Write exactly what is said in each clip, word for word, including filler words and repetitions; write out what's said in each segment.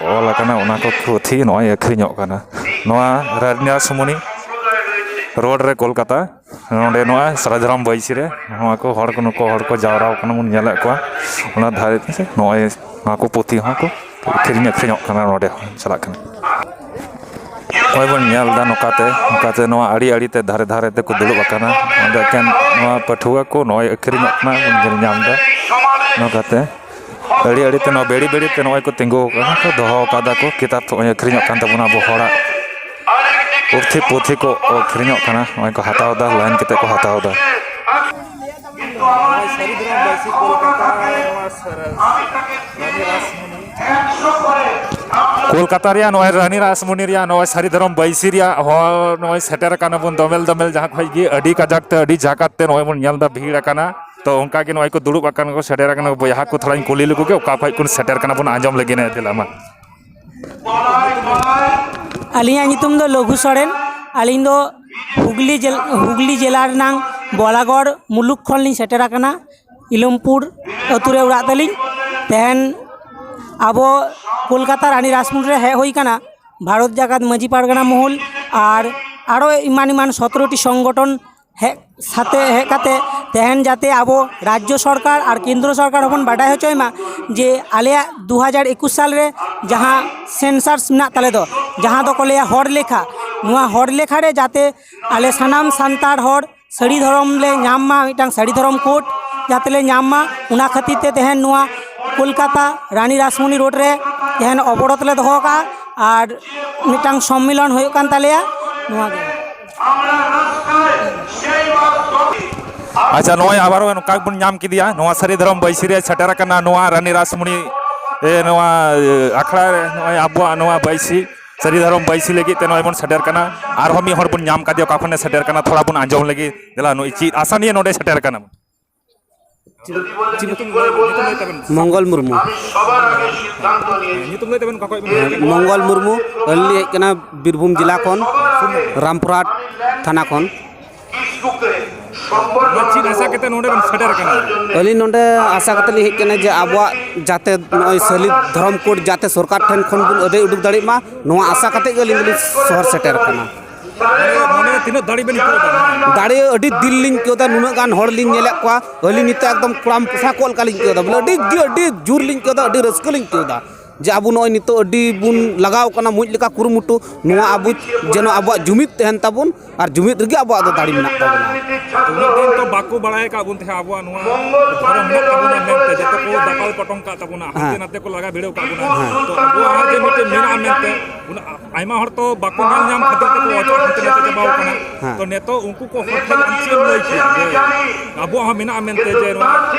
ᱚᱞ ᱟᱠᱟᱱᱟ, ᱚᱱᱟ ᱠᱚ ᱯᱩᱛᱷᱤ ᱱᱚᱜᱼᱚᱭ ᱟᱹᱠᱷᱨᱤᱧᱚᱜ ᱠᱟᱱᱟ᱾ ᱱᱚᱣᱟ ᱨᱟᱱᱤ ᱨᱟᱥᱢᱚᱱᱤ ᱨᱳᱰ ᱨᱮ ᱠᱳᱞᱠᱟᱛᱟ, ᱱᱚᱰᱮ ᱱᱚᱣᱟ ᱥᱟᱨᱟᱡᱽᱨᱟᱢ ᱵᱟᱹᱭᱥᱤ ᱨᱮ ᱱᱚᱣᱟ ᱠᱚ ᱦᱚᱲ ᱠᱚ, ᱱᱩᱠᱩ ᱦᱚᱲ ᱠᱚ ᱡᱟᱣᱨᱟ ᱟᱠᱟᱱᱟ ᱵᱚᱱ ᱧᱮᱞᱮᱫ ᱠᱚᱣᱟ᱾ ᱚᱱᱟ ᱫᱷᱟᱨᱮ ᱛᱮ ᱱᱚᱜᱼᱚᱭ ᱱᱚᱣᱟ ᱠᱚ ᱯᱩᱛᱷᱤ ᱦᱚᱸ ᱠᱚ ᱠᱤᱨᱤᱧ ᱟᱹᱠᱷᱨᱤᱧᱚᱜ ᱠᱟᱱᱟ, ᱱᱚᱰᱮ ᱦᱚᱸ ᱪᱟᱞᱟᱜ ᱠᱟᱱᱟ᱾ ᱱᱚᱜᱼᱚᱭ ᱵᱚᱱ ᱧᱮᱞ ᱮᱫᱟ ᱱᱚᱝᱠᱟᱛᱮ, ᱱᱚᱝᱠᱟᱛᱮ ᱱᱚᱣᱟ ᱟᱲᱮ ᱟᱲᱮ ᱛᱮ, ᱫᱷᱟᱨᱮ ᱫᱷᱟᱨᱮ ᱛᱮᱠᱚ ᱫᱩᱲᱩᱵ ᱟᱠᱟᱱᱟ᱾ ᱱᱚᱰᱮ ᱮᱠᱮᱱ ᱱᱚᱣᱟ ᱯᱟᱹᱴᱷᱩᱣᱟᱹ ᱠᱚ ᱱᱚᱜᱼᱚᱭ ᱟᱹᱠᱷᱨᱤᱧᱚᱜ ᱠᱟᱱᱟ ᱵᱚᱱ ᱧᱮᱞ ᱧᱟᱢ ᱮᱫᱟ᱾ ᱱᱚᱝᱠᱟᱛᱮ ᱟᱹᱲᱮ ᱟᱹᱲᱮ ᱛᱮ ᱱᱚᱣᱟ ᱵᱮᱲᱮ ᱵᱮᱲᱮ ᱛᱮ ᱱᱚᱜᱼᱚᱭ ᱠᱚ ᱛᱤᱸᱜᱩ ᱟᱠᱟᱱᱟ, ᱠᱚ ᱫᱚᱦᱚ ᱟᱠᱟᱫᱟ ᱠᱚ᱾ ᱠᱤᱛᱟᱹᱵ ᱱᱚᱜᱼᱚᱭ ᱟᱹᱠᱷᱨᱤᱧᱚᱜ ᱠᱟᱱ ᱛᱟᱵᱚᱱᱟ ᱟᱵᱚ ᱦᱚᱲᱟᱜ᱾ ᱯᱩᱛᱷᱤ, ᱯᱩᱛᱷᱤ ᱠᱚ ᱟᱹᱠᱷᱨᱤᱧᱚᱜ ᱠᱟᱱᱟ, ᱱᱚᱜᱼᱚᱭ ᱠᱚ ᱦᱟᱛᱟᱣ ᱮᱫᱟ, ᱞᱟᱭᱤᱱ ᱠᱟᱛᱮ ᱠᱚ ᱦᱟᱛᱟᱣ ᱮᱫᱟ᱾ ᱱᱚᱜᱼᱚᱭ ᱥᱟᱹᱨᱤ ᱫᱷᱚᱨᱚᱢ ᱵᱟᱹᱭᱥᱤ ᱠᱳᱞᱠᱟᱛᱟ, ᱱᱚᱣᱟ ᱥᱟᱨ-, ᱨᱟᱱᱤ ᱨᱟᱥᱢᱚᱱᱤ᱾ ᱠᱳᱞᱠᱟᱛᱟ ᱨᱮᱭᱟᱜ ᱱᱚᱜᱼᱚᱭ ᱨᱟᱱᱤ ᱨᱟᱥᱢᱚᱱᱤ ᱨᱮᱭᱟᱜ ᱱᱚᱜᱼᱚᱭ ᱥᱟᱹᱨᱤ ᱫᱷᱚᱨᱚᱢ ᱵᱟᱹᱭᱥᱤ ᱨᱮᱭᱟᱜ ᱦᱚᱲ ᱱᱚᱜᱼᱚᱭ ᱥᱮᱴᱮᱨ ᱟᱠᱟᱱᱟ ᱵᱚᱱ ᱫᱚᱢᱮᱞ ᱫᱚᱢᱮᱞ, ᱡᱟᱦᱟᱸ ᱠᱷᱚᱱ ᱜᱮ ᱟᱹᱰᱤ ᱠᱟᱡᱟᱠ ᱛᱮ, ᱟᱹᱰᱤ ᱡᱟᱠᱟᱛ ᱛᱮ ᱱᱚᱜᱼᱚᱭ ᱵᱚᱱ ᱧᱮᱞ ᱮᱫᱟ ᱵᱷᱤᱲ ᱟᱠᱟᱱᱟ᱾ ᱛᱚ ᱚᱱᱠᱟ ᱜᱮ ᱱᱚᱜᱼᱚᱭ ᱠᱚ ᱫᱩᱲᱩᱵ ᱟᱠᱟᱱ ᱠᱚ, ᱥᱮᱴᱮᱨ ᱟᱠᱟᱱᱟ ᱠᱚ᱾ ᱵᱚᱭᱦᱟ ᱠᱚ ᱛᱷᱚᱲᱟᱧ ᱠᱩᱞᱤ ᱞᱮᱠᱚ ᱜᱮ, ᱚᱠᱟ ᱠᱷᱚᱱ ᱠᱚ ᱥᱮᱴᱮᱨ ᱠᱟᱱᱟ ᱵᱚᱱ ᱟᱸᱡᱚᱢ ᱞᱮᱜᱮ ᱱᱮ, ᱫᱮᱞᱟ ᱢᱟ᱾ ᱟᱹᱞᱤᱧᱟᱜ ᱧᱩᱛᱩᱢ ᱫᱚ ᱞᱚᱜᱷᱩ ᱥᱚᱨᱮᱱ᱾ ᱟᱹᱞᱤᱧ ᱫᱚ ᱦᱩᱜᱽᱞᱤ ᱡᱮᱞ-, ᱦᱩᱜᱽᱞᱤ ᱡᱮᱞᱟ ᱨᱮᱱᱟᱝ ᱵᱚᱞᱟᱜᱚᱲ ᱢᱩᱞᱩᱠ ᱠᱷᱚᱱ ᱞᱤᱧ ᱥᱮᱴᱮᱨ ᱟᱠᱟᱱᱟ, ᱤᱞᱟᱢᱯᱩᱨ ᱟᱹᱛᱩ ᱨᱮ ᱚᱲᱟᱜ ᱛᱟᱹᱞᱤᱧ᱾ ᱛᱮᱦᱮᱧ ᱟᱵᱚ ᱠᱳᱞᱠᱟᱛᱟ ᱨᱟᱱᱤ ᱨᱟᱥᱢᱚᱱᱤ ᱨᱮ ᱦᱮᱡ ᱦᱩᱭ ᱟᱠᱟᱱᱟ, ᱵᱷᱟᱨᱚᱛ ᱡᱟᱠᱟᱛ ᱢᱟᱹᱡᱷᱤ ᱯᱟᱨᱜᱟᱱᱟ ᱢᱚᱦᱚᱞ ᱟᱨ ᱟᱨᱚ ᱮᱢᱟᱱ ᱮᱢᱟᱱ ᱥᱚᱛᱨᱚ ᱴᱤ ᱥᱚᱝᱜᱚᱴᱷᱚᱱ ᱦᱮᱡ ᱥᱟᱛᱮ ᱦᱮᱡ ᱠᱟᱛᱮ ᱛᱮᱦᱮᱧ ᱡᱟᱛᱮ ᱟᱵᱚ ᱨᱟᱡᱽᱡᱚ ᱥᱚᱨᱠᱟᱨ ᱟᱨ ᱠᱮᱱᱫᱨᱚ ᱥᱚᱨᱠᱟᱨ ᱦᱚᱸᱵᱚᱱ ᱵᱟᱰᱟᱭ ᱦᱚᱪᱚᱭ ᱢᱟ ᱡᱮ ᱟᱞᱮᱭᱟᱜ ᱫᱩ ᱦᱟᱡᱟᱨ ᱮᱠᱩᱥ ᱥᱟᱞ ᱨᱮ ᱡᱟᱦᱟᱸ ᱥᱮᱱᱥᱟᱥ ᱢᱮᱱᱟᱜ ᱛᱟᱞᱮ ᱫᱚ, ᱡᱟᱦᱟᱸ ᱫᱚᱠᱚ ᱞᱟᱹᱭᱟ ᱦᱚᱲ ᱞᱮᱠᱷᱟ, ᱱᱚᱣᱟ ᱦᱚᱲ ᱞᱮᱠᱷᱟ ᱨᱮ ᱡᱟᱛᱮ ᱟᱞᱮ ᱥᱟᱱᱟᱢ ᱥᱟᱱᱛᱟᱲ ᱦᱚᱲ ᱥᱟᱹᱲᱤ ᱫᱷᱚᱨᱚᱢ ᱞᱮ ᱧᱟᱢ ᱢᱟ, ᱢᱤᱫᱴᱟᱝ ᱥᱟᱹᱲᱤ ᱫᱷᱚᱨᱚᱢ ᱠᱳᱰ ᱡᱟᱛᱮ ᱞᱮ ᱧᱟᱢ ᱢᱟ, ᱚᱱᱟ ᱠᱷᱟᱹᱛᱤᱨ ᱛᱮ ᱛᱮᱦᱮᱧ ᱱᱚᱣᱟ ᱠᱳᱞᱠᱟᱛᱟ ᱨᱟᱱᱤ ᱨᱟᱥᱢᱚᱱᱤ ᱨᱳᱰ ᱨᱮ ᱛᱮᱦᱮᱧ ᱚᱵᱚᱨᱳᱫᱷ ᱞᱮ ᱫᱚᱦᱚ ᱠᱟᱜᱼᱟ ᱟᱨ ᱢᱤᱫᱴᱟᱝ ᱥᱚᱢᱢᱮᱞᱚᱱ ᱦᱩᱭᱩᱜ ᱠᱟᱱ ᱛᱟᱞᱮᱭᱟ᱾ ᱱᱚᱣᱟ ᱜᱮ᱾ ᱟᱪᱪᱷᱟ, ᱱᱚᱜᱼᱚᱭ ᱟᱵᱟᱨ ᱱᱚᱝᱠᱟ ᱵᱚᱱ ᱧᱟᱢ ᱠᱮᱫᱮᱭᱟ, ᱱᱚᱣᱟ ᱥᱟᱹᱨᱤ ᱫᱷᱚᱨᱚᱢ ᱵᱟᱹᱭᱥᱤ ᱨᱮ ᱥᱮᱴᱮᱨ ᱟᱠᱟᱱᱟ ᱱᱚᱣᱟ ᱨᱟᱱᱤ ᱨᱟᱥᱢᱚᱱᱤ, ᱮ, ᱱᱚᱣᱟ, ᱮ, ᱟᱠᱷᱲᱟ ᱨᱮ ᱱᱚᱜᱼᱚᱭ ᱟᱵᱚᱣᱟᱜ ᱱᱚᱣᱟ ᱵᱟᱹᱭᱥᱤ, ᱥᱟᱹᱨᱤ ᱫᱷᱚᱨᱚᱢ ᱵᱟᱹᱭᱥᱤ ᱞᱟᱹᱜᱤᱫ ᱛᱮ ᱱᱚᱜᱼᱚᱭ ᱵᱚᱱ ᱥᱮᱴᱮᱨ ᱠᱟᱱᱟ᱾ ᱟᱨᱦᱚᱸ ᱢᱤᱫ ᱦᱚᱲ ᱵᱚᱱ ᱧᱟᱢ ᱠᱟᱫᱮᱭᱟ, ᱚᱠᱟ ᱠᱷᱚᱱᱮ ᱥᱮᱴᱮᱨ ᱠᱟᱱᱟ, ᱛᱷᱚᱲᱟ ᱵᱚᱱ ᱟᱸᱡᱚᱢ ᱞᱮᱜᱮ᱾ ᱫᱮᱞᱟ, ᱱᱩᱭ ᱪᱮᱫ ᱟᱥᱟ ᱱᱤᱭᱮ ᱱᱚᱰᱮ ᱥᱮᱴᱮᱨ ᱠᱟᱱᱟ? ᱪᱮᱫ ᱧᱩᱛᱩᱢ ᱞᱟᱹᱭ, ᱧᱩᱛᱩᱢ ᱞᱟᱹᱭ ᱛᱟᱵᱮᱱ? ᱢᱚᱝᱜᱚᱞ ᱢᱩᱨᱢᱩ᱾ ᱦᱮᱸ, ᱧᱩᱛᱩᱢ ᱞᱟᱹᱭ ᱛᱟᱵᱮᱱ, ᱚᱠᱟ ᱠᱷᱚᱡ ᱵᱮᱱ ᱦᱮᱡ ᱠᱟᱱᱟ? ᱢᱚᱝᱜᱚᱞ ᱢᱩᱨᱢᱩ, ᱟᱹᱞᱤᱧ ᱞᱤᱧ ᱦᱮᱡ ᱠᱟᱱᱟ ᱵᱤᱨᱵᱷᱩᱢ ᱡᱮᱞᱟ ᱠᱷᱚᱱ, ᱨᱟᱢᱯᱩᱨᱦᱟᱴ ᱛᱷᱟᱱᱟ ᱠᱷᱚᱱ᱾ ᱚᱱᱟ ᱪᱮᱫ ᱟᱥᱟ ᱠᱟᱛᱮ ᱱᱚᱰᱮ ᱵᱮᱱ ᱥᱮᱴᱮᱨ ᱟᱠᱟᱱᱟ? ᱟᱹᱞᱤᱧ ᱱᱚᱰᱮ ᱟᱥᱟ ᱠᱟᱛᱮ ᱞᱤᱧ ᱦᱮᱡ ᱟᱠᱟᱱᱟ ᱡᱮ ᱟᱵᱚᱣᱟᱜ ᱡᱟᱛᱮ ᱱᱚᱜᱼᱚᱭ ᱥᱟᱹᱞᱤ ᱫᱷᱚᱨᱚᱢ ᱠᱳᱰ ᱡᱟᱛᱮ ᱥᱚᱨᱠᱟᱨ ᱴᱷᱮᱱ ᱠᱷᱚᱱ ᱵᱚᱱ ᱟᱹᱫᱟᱹᱭ ᱩᱰᱩᱠ ᱫᱟᱲᱮᱭᱟᱜ ᱢᱟ, ᱱᱚᱣᱟ ᱟᱥᱟ ᱠᱟᱛᱮ ᱜᱮ ᱟᱹᱞᱤᱧ ᱫᱚᱞᱤᱧ ᱥᱚᱦᱚᱨ ᱥᱮᱴᱮᱨ ᱟᱠᱟᱱᱟ᱾ ᱢᱚᱱᱮ ᱨᱮ ᱛᱤᱱᱟᱹᱜ ᱫᱟᱲᱮ ᱵᱮᱱ ᱟᱹᱭᱠᱟᱹᱣ ᱮᱫᱟ? ᱫᱟᱲᱮ ᱟᱹᱰᱤ ᱫᱤᱞ ᱞᱤᱧ ᱟᱹᱭᱠᱟᱹᱣ ᱮᱫᱟ, ᱱᱩᱱᱟᱹᱜ ᱜᱟᱱ ᱦᱚᱲ ᱞᱤᱧ ᱧᱮᱞᱮᱫ ᱠᱚᱣᱟ, ᱟᱹᱞᱤᱧ ᱱᱤᱛᱚᱜ ᱮᱠᱫᱚᱢ ᱠᱚᱲᱟᱢ ᱯᱚᱥᱟ ᱠᱚᱜ ᱞᱮᱠᱟ ᱞᱤᱧ ᱟᱹᱭᱠᱟᱹᱣ ᱮᱫᱟ, ᱵᱚᱞᱮ ᱟᱹᱰᱤ ᱡᱳ-, ᱟᱹᱰᱤ ᱡᱳᱨ ᱞᱤᱧ ᱟᱹᱭᱠᱟᱹᱣ ᱮᱫᱟ, ᱟᱹᱰᱤ ᱨᱟᱹᱥᱠᱟᱹ ᱞᱤᱧ ᱟᱹᱭᱠᱟᱹᱣ ᱮᱫᱟ᱾ ᱡᱮ ᱟᱵᱚ ᱱᱚᱜᱼᱚᱭ ᱱᱤᱛᱚᱜ ᱟᱹᱰᱤ ᱵᱚᱱ ᱞᱟᱜᱟᱣ ᱠᱟᱱᱟ ᱢᱚᱡᱽ ᱞᱮᱠᱟ ᱠᱩᱨᱩᱢᱩᱴᱩ, ᱱᱚᱣᱟ ᱟᱵᱚ ᱡᱮᱱᱚ ᱟᱵᱚᱣᱟᱜ ᱡᱩᱢᱤᱫ ᱛᱟᱦᱮᱱ ᱛᱟᱵᱚᱱ ᱟᱨ ᱡᱩᱢᱤᱫ ᱨᱮᱜᱮ ᱟᱵᱚᱣᱟᱜ ᱫᱚ ᱫᱟᱲᱮ ᱢᱮᱱᱟᱜ ᱛᱟᱵᱚᱱᱟ᱾ ᱩᱱᱟᱹᱜ ᱫᱤᱱ ᱛᱚ ᱵᱟᱠᱚ ᱵᱟᱲᱟᱭ ᱟᱠᱟᱫ ᱵᱚᱱ ᱛᱟᱦᱮᱸᱫ ᱟᱵᱚᱣᱟᱜ ᱱᱚᱣᱟ ᱫᱷᱚᱨᱚᱢ ᱢᱮᱱᱟᱜ ᱛᱟᱵᱚᱱᱟ ᱢᱮᱱᱛᱮ, ᱡᱚᱛᱚ ᱠᱚ ᱫᱟᱯᱟᱞ ᱯᱚᱴᱚᱢ ᱠᱟᱜ ᱛᱟᱵᱚᱱᱟ, ᱦᱟᱱᱛᱮ ᱦᱮᱸ᱾ ᱱᱟᱛᱮ ᱠᱚ ᱞᱟᱜᱟ ᱵᱷᱤᱲᱟᱹᱣ ᱠᱟᱜ ᱵᱚᱱᱟ᱾ ᱦᱮᱸ᱾ ᱛᱚ ᱟᱵᱚᱣᱟᱜ ᱦᱚᱸ ᱡᱮ ᱢᱤᱫᱴᱮᱱ ᱢᱮᱱᱟᱜᱼᱟ ᱢᱮᱱᱛᱮ, ᱩᱱᱟᱹᱜ ᱟᱭᱢᱟ ᱦᱚᱲ ᱛᱚ ᱵᱟᱠᱚ ᱧᱮᱞ ᱧᱟᱢ ᱠᱷᱟᱹᱛᱤᱨ ᱛᱮᱠᱚ ᱚᱪᱚᱜ ᱦᱟᱱᱛᱮ ᱱᱟᱛᱮ ᱪᱟᱵᱟᱣ ᱠᱟᱱᱟ᱾ ᱦᱮᱸ᱾ ᱛᱚ ᱱᱤᱛᱚᱜ ᱩᱱᱠᱩ ᱠᱚ ᱦᱚᱲ ᱴᱷᱮᱱ ᱟᱢ ᱪᱮᱫ ᱮᱢ ᱞᱟᱹᱭ ᱠᱮᱭᱟ ᱡᱮ ᱟᱵᱚᱣᱟᱜ ᱦᱚᱸ ᱢᱮᱱᱟᱜᱼᱟ ᱢᱮᱱᱛᱮ, ᱡᱮ ᱱᱚᱣᱟ